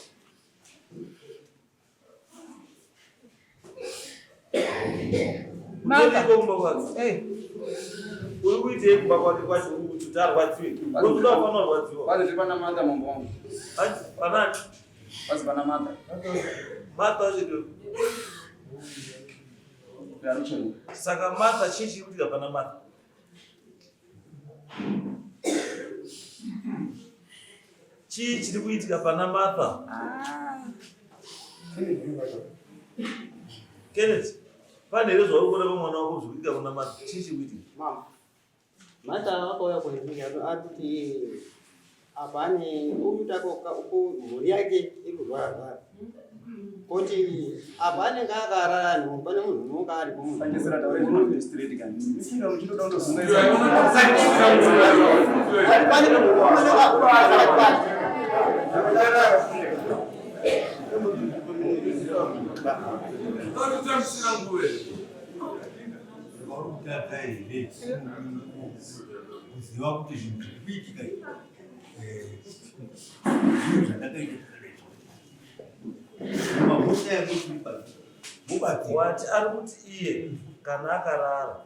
Utoriko kumba kwake? Eh. Uri kuitei kumba kwake kwacho kuti arwadziwe? Uri kuda kufana arwadziwa. Pazi pana Martha mambo wangu. Hanzi panani? Pazi pana Martha. Martha wacho ndio. Yarucheni. Saka Martha chii chiri kuitika pana Martha? Chii chiri kuitika pana Martha? Ah. Kenneth, pane here zvauri kuona pamwana wako zviri kuitika kuna Martha? Chii chiri kuitika? Mama, Martha wakauya kunini akuti apa ane uyu takoka uku mhuri yake iri kurwara rwara kuti apa anenge akarara nhu pane munhu unonga aripo munhu. Sanjesera taure zvino straight kani. Isina muchitoda kundozungaisa. Ari pane munhu unonga akati pati. Varikutadza here kuziva kuti zvinhu zviri kuitika zvinhu zvandakaita mabhusa yakuipa mubatsira Wati ari kuti iye kana akarara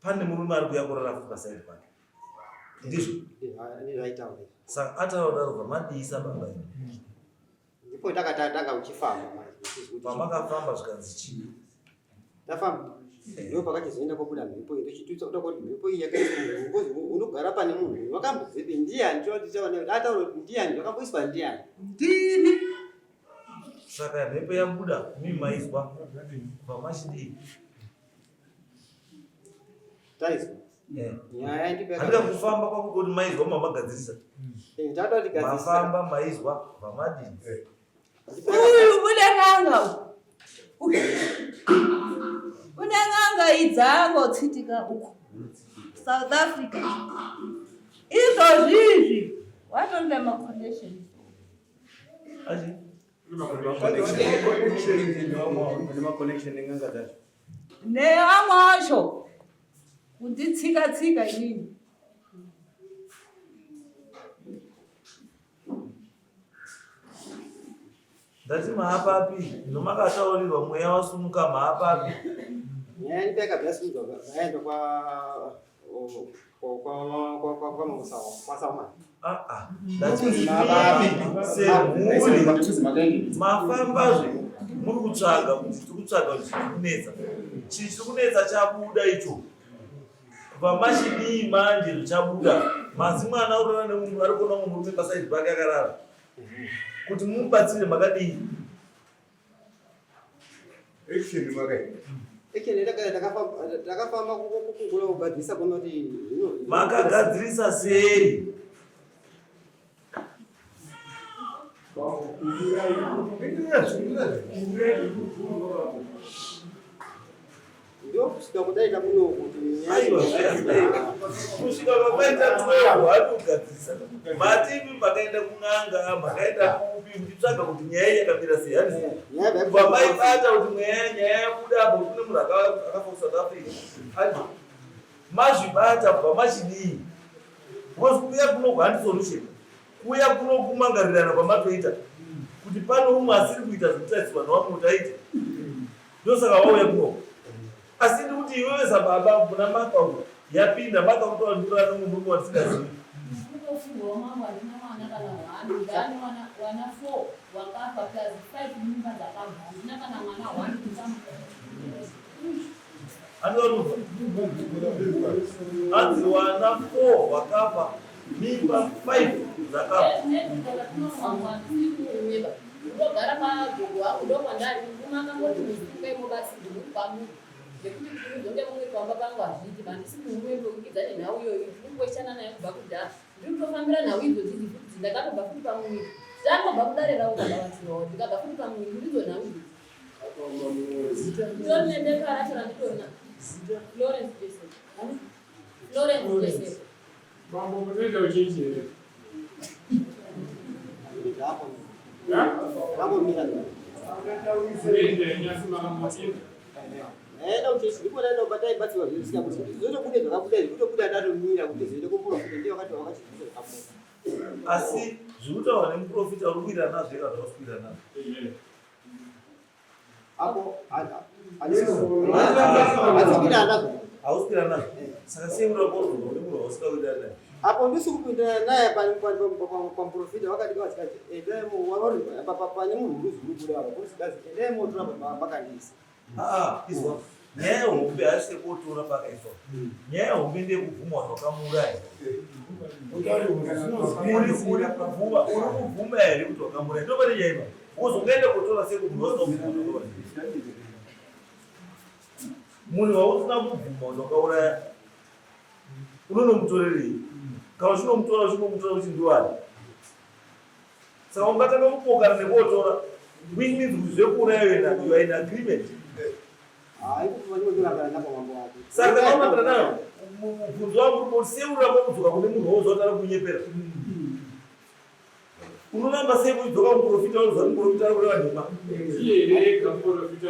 pane murume ari kuuya kurara futi pasaidi pake. Ndizvo. Ndizvaitaura izvi. Saka ataura kudaro bva madiisa baba imi. Ndipo takatanga uchifamba manje uchizwa kuti Pamakafamba zvikanzi chii? tafamba ndo pakachizoenda kobuda mhepo iyi ndochitutsa kuda kuti mhepo iyi yakaiswa munhu ngozi unogara pane munhu wakambobvepi ndiyani ataura kuti ndiyani wakamboiswa ndiyani Ndini. Saka mhepo yabuda mimi maizwa pamachidii. taizwa nyaya ndipo Handika kufamba kwako kuti maizwa mamagadzirisa. tatoda tigadzirisa Mafamba maizwa pamadii. Uyu une n'anga uyu. Une n'anga idzangotsitika uku South Africa. Izvozvi izvi watonda maconditions. Achi? Neamwe acho kunditsika tsika inini. Ndati maapapi nomakataurirwa mweya wasumuka maapapi. nyaya ndipo yakabva yasimudzwa vaenda kwa kwasaumani Ah ah. Ndati imimi semhuri mafambazve muri kutsvaga kuti tiri kutsvaga kuti chiri kunetsa. Chii chiri kunetsa chabuda icho. Kubva machidii manje zvichabuda. Mazi mwana urara nemunhu ari kuona mumwe murume pasaidi pake akarara. Kuti mumubatsire makadii? Action makai. ekene takafamba kukura kugadzirisa kuona kuti zvino Makagadzirisa sei? ndokusvika kudaita kuno kuti Aiwa, kusvika pamaita 12 hati kugadzirisa. Mati imi makaenda kun'anga, makaenda kupi muchitsvaga kuti nyaya iyi yakamira sei handisi? Kubva maibata kuti mweya nyaya yabuda apo kune munhu akafa kuSouth Africa. Handi mazvibata kubva machidii? Because kuuya kuno handi solution. Kuuya kuno kumangarirana kwamatoita kuti pane umwe asiri kuita zvekutarisirwa nevamwe kuti aite. Ndosaka wauya kuno. Asi ndikuti iwewe sababa kuna Martha uko yapinda Martha kutora ndura nomwe murume wandisingazivi. Kutofungwa mambo handina mwana kana one ndani wana wana four wakafa plus five mimba dzakabva handina kana mwana one kutamba. Anoruva. Hanzi wana 4 wakafa mimba 5 dzakafa. Ndogara pagogo wangu ndokwandari murume akangoti muzukukai mobatsirwa muri kwamuri ngekuti kuti muzonge mumwe pamba pangu hazviiti handisi murume ndokukidza nenhau iyoyo ndiri kungoishana nayo kubva kudhara ndiri kutofambira nhau idzodzi idzi futi ndakatobva futi pamuviri ndangobva kudare ravo ndakabatsirawo ndikabva futi pamuviri ndidzo nhau idzodzi nditori nebepa racho randitorina Florence Joseph Florence Joseph Mambo munoita uchenjere. Akangomira. Ndaenda kuchechi ndipo ndaenda kubata ibatsirwa zvisika kuti zvotobuda zvakabuda izvi kutobuda ndatomira kuti zvoende kumuprofita ndiye wakati wakachibvisa zvakabuda. Asi zviri kutaurwa nemuprofita uri kuwirirana nazvo here kana kuti hausi kuwirirana nazvo? Apo handisi kuwirirana nazvo. Hausi kuwirirana nazvo. Saka sei uri kuroorwa nemunhu wausikawirirani naye? Apo ndisi kupindirana naye pamuprofita vakati vasikati endai pane munhu uri zuri kubuda apa kusigazi endai motora makandiisa. Aa, izwa. Nyaya yehombe haisi yekuotora pakaiswa. Nyaya yehombe ndeyekubvuma vanhu vakamuuraya. Uri uri kubvuma, uri kubvuma here kuti wakamuuraya? Ndopane nyaya ipapo. Wozongaenda kotora sei kumunhu wausina kubvuma kuti wakauraya? Munhu wausina kubvuma kuti wakauraya unonomutorerei? Kana uchinomutora uchinomutora kuti ndiwani? Saka ungatanga kupokana nekuotora which means kuti zvekuuraya you are in- you are in agreement. Saka kana unapinda nayo mubvunzo wangu uri kuti sei uramba kudzoka kune munhu wauziva kuti ari kunyepera? Unoramba sei kudzoka kumuprofita wauziva kuti muprofita ari kureva nhema?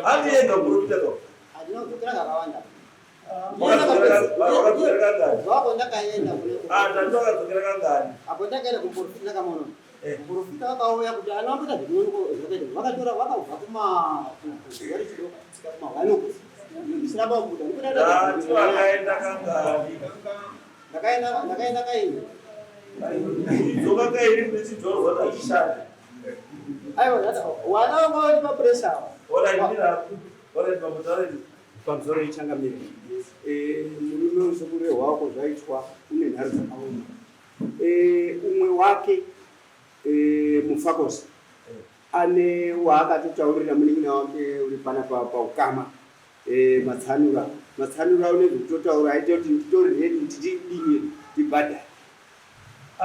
Handi ega muprofita ka. Handina kudzokera kakawanda. Wakadzokera kangani? Kubva apo ndakaenda kune Ah, tati wakadzokera kangani? apo ndakaenda kumuprofita ndakamuona. Eh. Muprofita vakauya kuti anoambota zvinoonekwa zvakaita. Vakatora vakabva kuma zuva rechidoka kusvika kuma hwanoko. Ndichiramba kubuda. Ndikuda Tati wakaenda kangani? Ndakaenda ndakaenda kaini. Kudzoka kairi kune chidhorobha kuti hachishandi. Aiwa wana vanga vari pa pressure ava. Alright, mira. Alright, bambo taureti. Pamusoro yechangamire, murume usekurehwa wako zvaitwa une nharo dzakaoma. Umwe wake Mufakosi ane waakatotaurira munin'ina wake uri panapa paukama Matsanura. Matsanura une zvekutotaura aite kuti nditori ready kuti tidinye tibhadhare.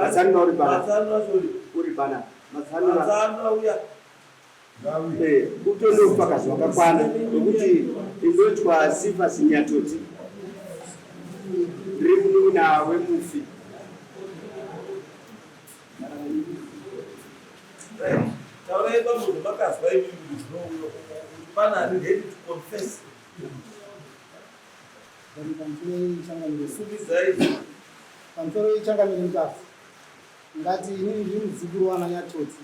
Matsanura uri panapa. Matsanura sorry. Uri panapa. Matsanura. Matsanura uya. Utori neufakazi hwakakwana hwekuti indoitwa Cephas Nyatoti ndiri munin'ina wemufi. Taurai pamunhu makazwa imimi kuti zvinouya kuti pane ari ready to confess. Sumidzai. Pamusoro yechangamire Mutasa, ngati inini ndiri muzukuru wana Nyatoti,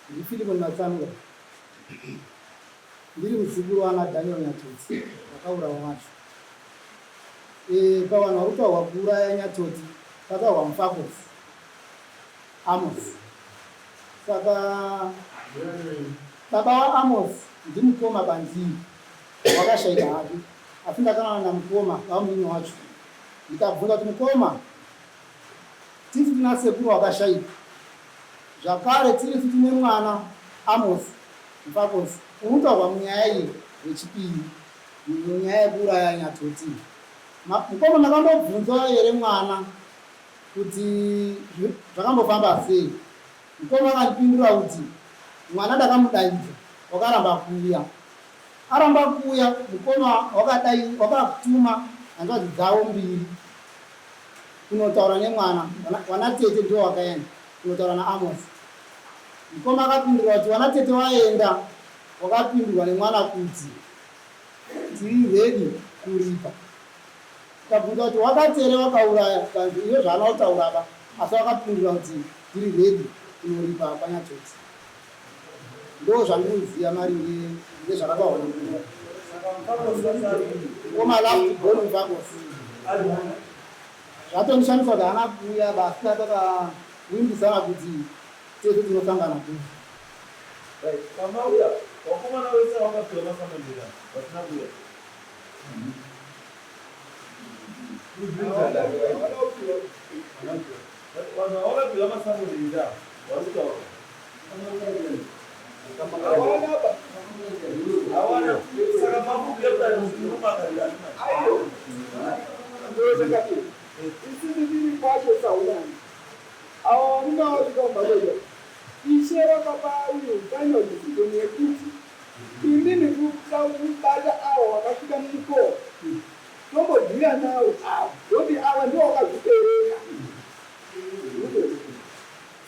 ndiFilimon Matsanura, ndiri muzukuru wana Daniel Nyatoti vakaurawa vacho. E, pavanhu vari kutaurwa kuuraya Nyatoti pataurwa Mufakosi Amos. Saka baba waAmos ndimukoma kwandiri wakashaika hake asi ndakanana namukoma bamunini wacho ndikabvunza kuti mukoma tisi tina sekuru wakashaika zvakare tirisu tine mwana Amos Mufakosi urikutaurwa munyaya iyi wechipiri munyaya yekuuraya Nyatoti. Mukoma makambobvunzwa here mwana kuti zvakambofamba sei? Mukoma akandipindura kuti mwana ndakamudaidza wakaramba kuuya. Aramba kuuya mukoma wakadai wakatuma hanzvadzi dzavo mbiri kunotaura nemwana. Wana tete ndiwo wakaenda kunotaura naAmos. Mukoma akapindura kuti wana tete waenda wakapindurwa nemwana kuti tiri ready kuripa. Tikabvunza kuti wakatere wakauraya kanzi iyo zvaana kutaura ba asi wakapindura kuti ndiri ready kunoripa kwaNyatoti. Ndo zvandinoziva maringe nezvakataurwa nemukoma. Mukoma last born Mufakosi. Zvatondishamisa kuti haana kuuya basi takawimbisana kuti tese tinosangana kupi. Right. Pamauya, vakomana vese vakapiwa masamandira vasina kuuya. Vanhu vakapiwa masamandira vari kutaura. Hawana. Saka makubuya kuti murume akarira. Isisi tiri kwacho saunani ava varume vasvika kumba ishe vakapa uyu final decision yekuti inini kuda kubata ava vakasvika mumukova tombodhira nawo ava ndokuti ava ndivo vakazvipereka.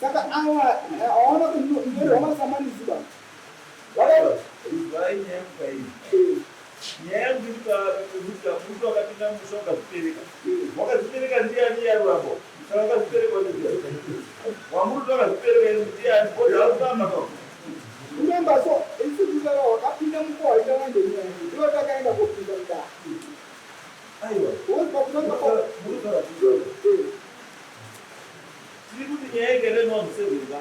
Saka ava hawana kunyorerwa masamanisi ba. Izwai nyaya yangu pairi. Nyaya yangu iri pekuti muti wakapinda mumusha wakazvipereka. Wakazvipereka ndiani iye ari wako? Saka wakazvipereka ndiani? Wamuri wakazvipereka ndiani? Bodha arikufamba ka. Remember so isu tisara wakapinda mukowa waita manje nyaya ndiwo takaenda kopinda mudare. Aiwa. Wozwa Muri Tiri kuti nyaya ikaenda nevanhu seven ka.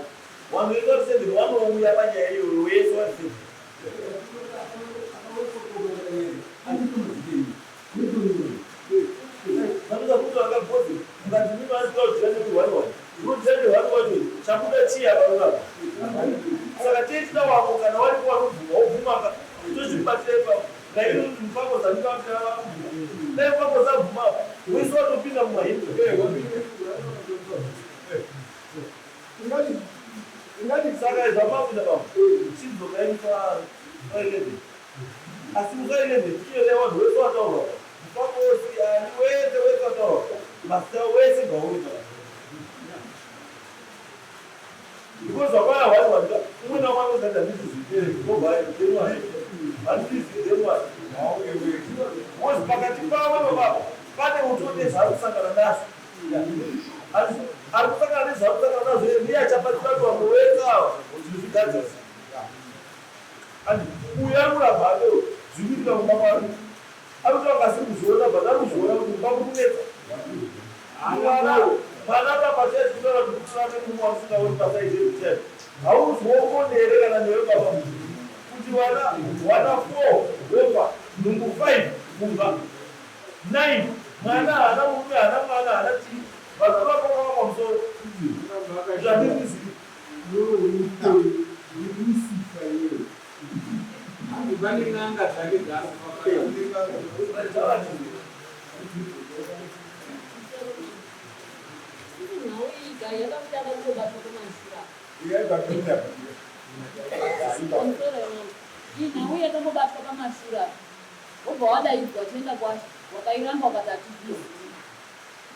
Vanhu vese vari seven vanouya panyaya iyoyo wese vari seven. Vanoda kuti vakabhodzi mukati mimi vanoti kudya nehwani wani. Unodya nehwani wacho chabuda chii apa ipapo. Saka tei wako kana waripo wanobvuma wobvuma ka tozvibatira ipapo. Nairo kuti mufako zanika kuti avakubvuma. Dai mufako zabvuma apa wese watopinda mumahimbi. Ingati Saka zvamakuda baba. Chidzokai musa 11. Asi musa 11 tichireva vanhu wese wataurwa. Mufako wose ani wese wese wataurwa. Mazita wese ngauri kana. Because wakauya hwani wani umwe naumwe anozati handizvizivi obva January. Handizvizivi January. Because pakati pavo baba pane utone zvaari kusangana nazvo. Ari kusangana nezvaari kusangana nazvo ndiye achabatsira kuti vamwe wese ava zvinhu zvigadzirisa. And uyu ari kuramba hake zviri kuitika kumba kwake. Ari kutaura asi kuzviona but ari kuzviona kuti kumba kuri kunetsa. Mwana mwana baba chaicho kutaura kuti kutora nemumwe wamusingaoni pasaidi yedu hauziwokonde here kana newe baba kuti vana vana 4 wofa nhumbu 5 kubva 9 mwana haana murume haana mwana haana chii vanhu vakakava pamusoro zvandirizivi Pane n'anga dzake Nhau iyi yakakutanga kutobatwa kumashure. Pamusoro yemambo. Iyi nhau yakambobatwa pamashure apa. Wobva wadaidzwa uchienda kwashe wakairamba ukati hatizvizivi.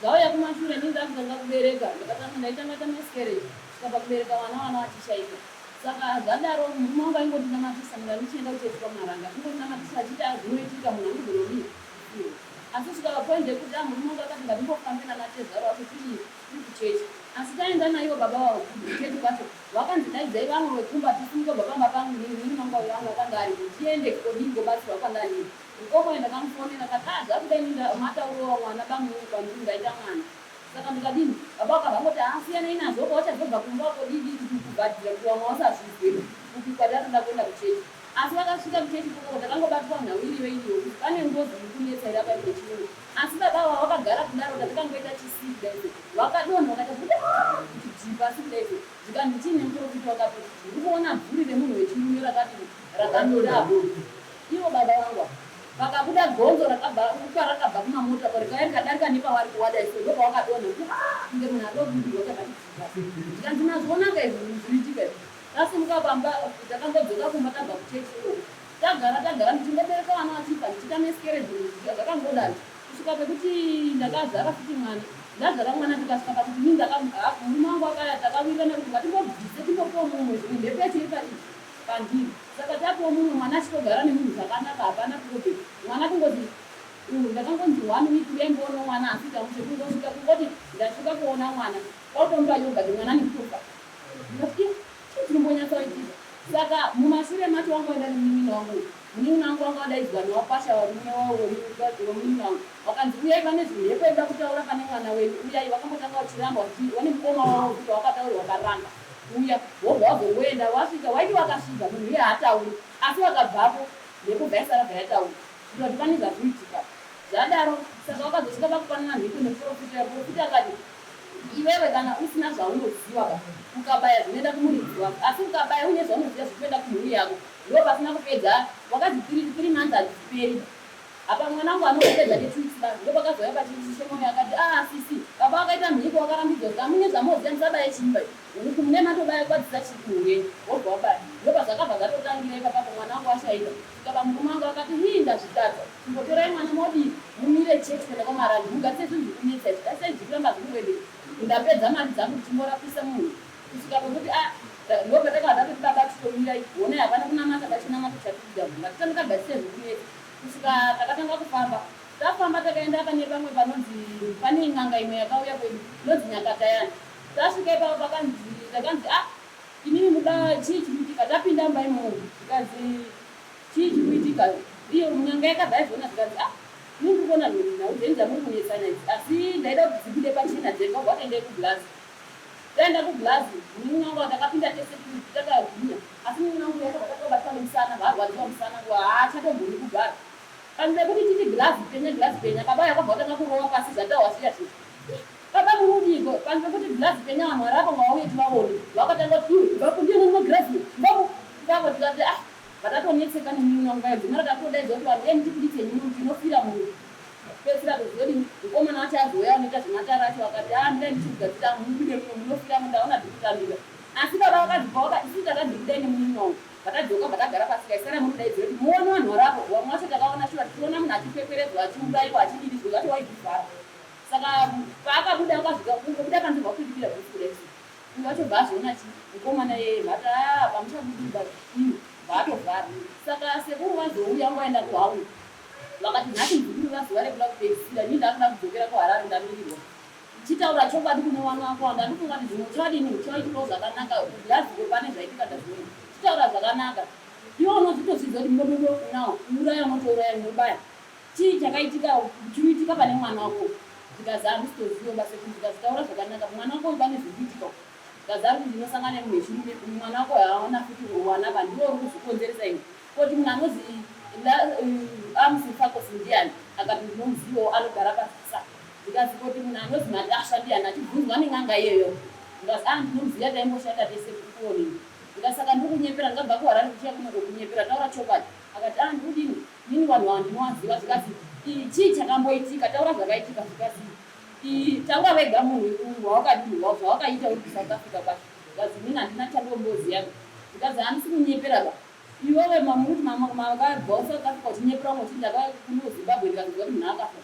Dzauya kumashure inini ndakutanga kubereka ndakatanga ndaitanga ta miscarriage kusvika pakubereka vana vana vachishaika. Saka zvadaro murume wangu aingondinamatisa ndanga ndichienda kuchechi kwaMaranga achingondinamatisa achiti ah zvinoitika munhu anogona kudii kufiwa. Asi kusvika papoint yekuti ah murume wangu akati ngatimbofambe nanatezvara wacho tidii tiri kuchechi. Asi taenda naivo baba vavo kuchechi kwacho vakanzi daidzai vamwe vekumba tisimuke kubva pamba pangu inini murume wangu wangu akanga aripo tiende kodii kobatsirwa kwandandiri. Mukoma uyu ndakamufonera akati ah zvakuda ini matauriro mwana bamunini kwandiri ndaita mwana. Saka ndikadini? Baba vakabva vangoti haa siyanai nazvo ko vachazobva kumba uko dii dii kuti kubhadhira kuti vamwe vasazvizwe kupi kwatatoda kuenda kuchechi. Asi vakasvika kuchechi ikoko takangobatwa nhau iriyo iriyo kuti pane ngozi iri kunetsa iri apa ine chiuno. Asi baba ava vakagara kudaro tatikangoita chisii kudai so vakadonha vakaita kuti aah kuti dhii pasi kudai so zvikanzi chii nemuprofita wakati ndiri kuona bvuri remunhu wechirume rakati rakamira apo. Ivo baba vangu ava pakabuda gonzo rakabva kwarakabva kumamota ko rikauya rikadarika nepavari kuwadai so ndopawakadonha kuti aah kunge munhu adobudirwa takati dhii pasi. Zvikanzi mazvionaka izvi zviriitika izvi. Tasimuka pamba takambodzoka kumba tabva kuchechi ikoko. Tagara tagara ndichingobereka vana vachifa ndichiita miscarriage zvakangodaro kusvika pekuti ndakazvara futi mwana. Ndazvara mwana tikasvika pakuti ini ndaka murume wangu akaya takawirirana kuti ngatimbobvise timbopiwa mumwe zvimwe mhepo yacho iri pachii pandiri. Saka tapiwa mumwe mwana achitogara nemunhu zvakanaka hapana problem. Mwana kungoti ndakangonzi one week uyai mboona mwana asi tamushe kungosvika kungoti ndasvika kuona mwana kwakutomupa yogurt mwana nekutofa. Ndikati ih chii chinombonyatsoitika. Saka mumashure macho wanga waenda nemunin'ina wangu uyu. Munin'ina wangu wanga wadaidzwa newakwasha varume wemunin'ina wangu. Wakanzi uyai vane zvimhepo ekuda kutaura pane mwana wenyu uyai. Vakambotanga vachiramba vachiti vane mukoma wavo wekuti wakataura wakaramba kuuya. Wobva wazongoenda wasvika waiti wakasvika munhu uye haatauri asi wakabvapo mhepo bva yasara bva yataura kuita kuti pane zvazvoitika. Zvadaro saka wakazosvika pakupanana mhiko nemuporofita. Muporofita akati Iwewe kana usina zvaunoziva ka ukabaya zvinoenda kumuridzi wako asi ukabaya uine zvaunoziva zvikuenda kumhuri yako ndo pasina kupedza wakanzi 3 months hadziperi apa mwana wangu anongopedza ne 2 weeks basi ndo pakazouya pachishemoyo akati ah sisi baba wakaita mhiko wakarambidzwa zika mune zvamoziva musabaye chiimba huku mune matobaya kwadzisa chii yenyu wobva wabaya ndo pazvakabva zvatotangira ipapapo mwana wangu ashaika svika pamurume wangu akati hii ndazvitadza Chimbotorai mwana modii mumire church kuenda kwaMarange mugadzise zvinhu zvikunetsa izvi dai sei zvikuramba zviri kuendeka ndapedza mari dzangu ndichimborapisa munhu Kusvika pekuti a ah, ndopatakabva tatoti baba titomirai honai hapana kunamata pachinamato chatikuda ngatitange tagadzise zvekunetsa kusvika takatanga kufamba. Tafamba takaenda pane pamwe panonzi pane n'anga imwe yakauya kwedu inonzi Nyakatayani. Tasvika ipapo pakanzi takanzi ah imimi muda chii chikuitika tapinda mumba imomo zvikanzi chii chikuitika iyo n'anga yakabva yazviona zvikanzi ah ini ndiri kuona nhau dzenyu dzamuri kunetsana idzi asi ndaida kuti dzibude pachena dzega ubva watoendei kublazi taenda kublazi munin'ina wangu takapinda tese takagwinya asi munin'ina wangu yakabva tatobatwa nemusana varwadziwa musana nguva haachatomboni kugara Panze pekuti titi girazi penya girazi penya baba yakabva vatanga kurova pasi zvatahwa zviya zviya. Baba murudiko panze pekuti girazi penya vanhu vari apo ngavauye tivaone. Vakatanga kuti iwe ibvapo ndiye nonwa girazi ibvapo ipapo tikati ah vatatonetseka nemunin'ina nguva iyo dzimara tatodaidzwa kuti vanhu uyai mutibuditse muno tinofira muno. Pedzisira kuzodini mukomana wacho azouya anoita zvematare acho akati ah mirai ndichikugadzira mubude muno munofira muno ndaona zviri kutambika. Asi baba vakanzi pawaka isu takanzi budai nemunin'ina wangu. Vakadzoka vakagara pasi kaisara munodaidzira kuti muone vanhu variapo vamwe vacho takaona shuwa tichiona munhu achikwekweredzwa achiurayiwa achidini zvimwe zvacho waizvivhara saka paakabuda akasvika kungobuda panze vakuidikira bhutsu kudai so uyu wacho bva azoona chi mukomana yeye mhata ah, pamuchabudi imi bvaatovhara saka sekuru vazouya vaenda kuhauni vakati nhasi muzukuru vazuva rekuda kupedzisira ini ndakuda kudzokera kuharare ndamirirwa Chitaura chokwadi kune wana wako wanga ndofunga kuti zvimwe uchavadini uchaitirawo zvakanaka laziko pane zvaitika ndazviona chitaura zvakanaka iwe unozvitozvidza kuti mudododo unawo kuuraya unotouraya unobaya chii chakaitika chinoitika pane mwana wako zvikazi handisitoziva basa kuti zvikazi taura zvakanaka mwana wako uyu pane zviri kuitika zvikazi ari kuti ndinosangana nemunhu wechirume uyu mwana wako haana futi wana ba ndiwe uri kuzvikonzeresa iwe koti munhu anozi amusi fakosi ndiani akati ndinomuzivawo anogara pasa Ndikazi koti munhu anozi Matasva ndiyani achibvunzwa nen'anga iyoyo. Ndikazi ah ndinomuziva taimboshanda tese kuoni. Ndikati saka ndiri kunyepera ndikabva kuHarare kuchiya kuno kukunyepera taura chokwadi. Akati ah ndikudini inini vanhu ava ndinovaziva zvikazi chii chakamboitika taura zvakaitika zvikazi taura wega munhu wawakadini zvawakaita uri kuSouth Africa kwacho. Zvikazi inini handina chandomboziva. Zvikazi handisi kunyepera ba. Iwewe mamuruti makabva kuSouth Africa uchinyepera umwe uchiti ndakauya kuno Zimbabwe ndikazonzwa kuti munhu akafa.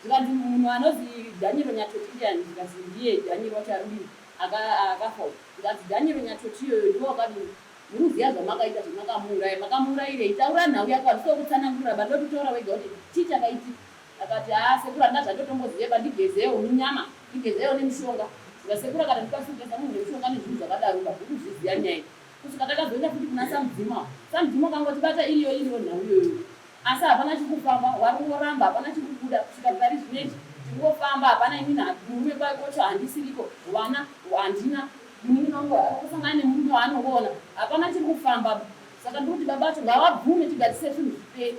Zvikanzi munhu anozi Daniel Nyatoti ndiyani? Zvikanzi ndiye Daniel wacho arudini akafa uyu. Zvikanzi Daniel Nyatoti iyoyo ndiwe wakadini? Muri kuziva zvamakaita zvamakamuuraya. Makamuurayirei? Taura nhau yako handisi kukutsanangurira ba ndoti taura wega kuti chii chakaitika. Akati haa sekuru handina zvandotomboziva ba ndigezewo minyama ndigezewo nemishonga. Zvikanzi sekuru akati handikwanisi kugeza munhu nemishonga nezvinhu zvakadaro ba ndiri kuzviziva nyaya iyi. Kusvika takazoenda futi kuna Samudzimu. Samudzimu akangotibata iriyo iriyo nhau iyoyo. Asi hapana chiri kufamba, wari kungoramba, hapana chiri kubuda kusvika pari zvino izvi. Tiri kungofamba, hapana inini murume kwacho handisiriko, vana handina, munin'ina wangu ari kusangana nemurume waanongoona. Hapana chiri kufamba. Saka ndiri kuti baba vacho ngavabvume tigadzise zvinhu zvipere.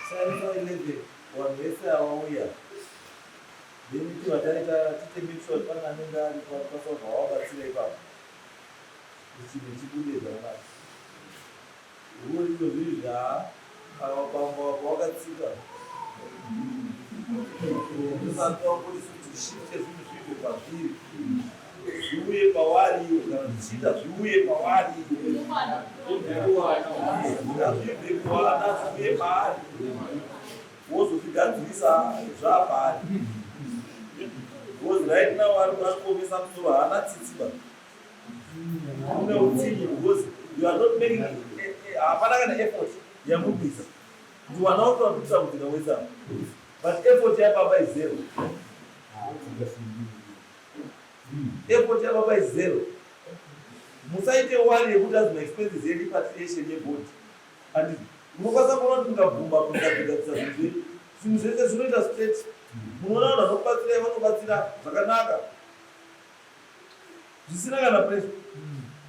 Sarisa 11 vanhu vese ava uya then tibva taita tiite make sure pane anenge aripo anokwanisa kubva wavabatsira ipapo kuti chinhu chibude zvakanaka. Huori izvozvi haa ava bambo apa wakatsika usati wangoti kuti shifte zvinhu zvibve pazviri zviuye pawari iwe kana zvichiita zviuye pawari iwe zvibve kuwana zviuye paari wozozvigadzirisa zvapaari because right now ari kuomesa musoro haana tsitsi ba une utsinye because you are not making hapana kana effort yamubisa kuti wana wako vakutambudzika wese apa but effort yababa is zero effort yababa is zero musaite wari yekuti azi maexpenses erepatriation yebody handiti munokwanisa kuona kuti mukabvuma kugadzigadzisa zvinhu zvenyu zvinhu zvese zvinoita straight munoona vanhu vanokubatsirai vanobatsira zvakanaka zvisina kana pressure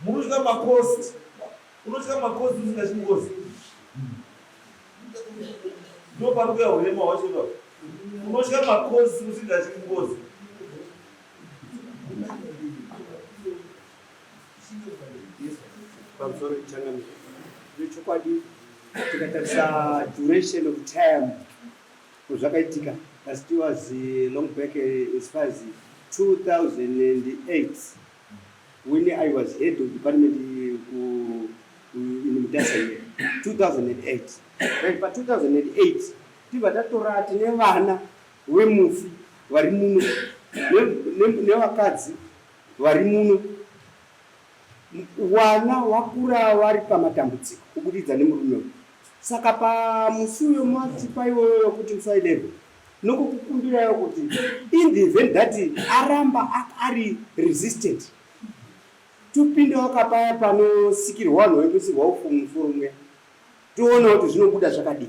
munotya macost unotya macost usingatyi ngozi ndo pari kuya urema hwacho ipapo unotya macost usingatyi ngozi Pamusoro changamire nechokwadi tikatarisa duration of time zvakaitika that was long back as far as 2008 when I was head of department ku, in Mutasa here. 2008. Right, pa 2008 tibva tatora tine vana vemufi vari muno nevakadzi vari muno. Wana wakura wari pamatambudziko kubudikidza nemurume uyu. Saka pamusi uyo matipa iwoyo wekuti musi wa 11 nokukukumbirayo kuti in the event that aramba ari resistant topindawo kapaya panosikirwa vanhu vaindosirwa ufu musoro muya toona kuti zvinobuda zvakadii.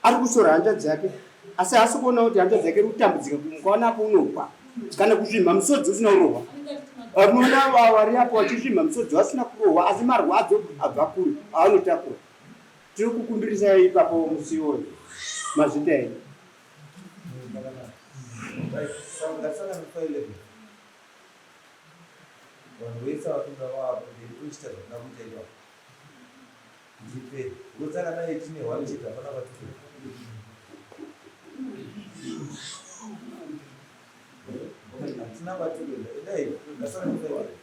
Ari kusora hanzvadzi yake asi haasi kuona kuti hanzvadzi yake iri kutambudzika kumukaona apo unogwa kana kusvimha musodzi usina kurohwa. Unoona vari apo vachisvimha musodzi vasina kurohwa asi marwadzo abva kure aanotakura. Tiri kukumbirisai ipapo musi iwoyo. Mazvita henyu. Vanhu vese vakuda vapo mberi tochita zvakuda kuita ipapo. Ndipe. Ngotsaka naye tine one chete hapana kwatiri. Hatina kwatiri. Endai. Ngasara kufa.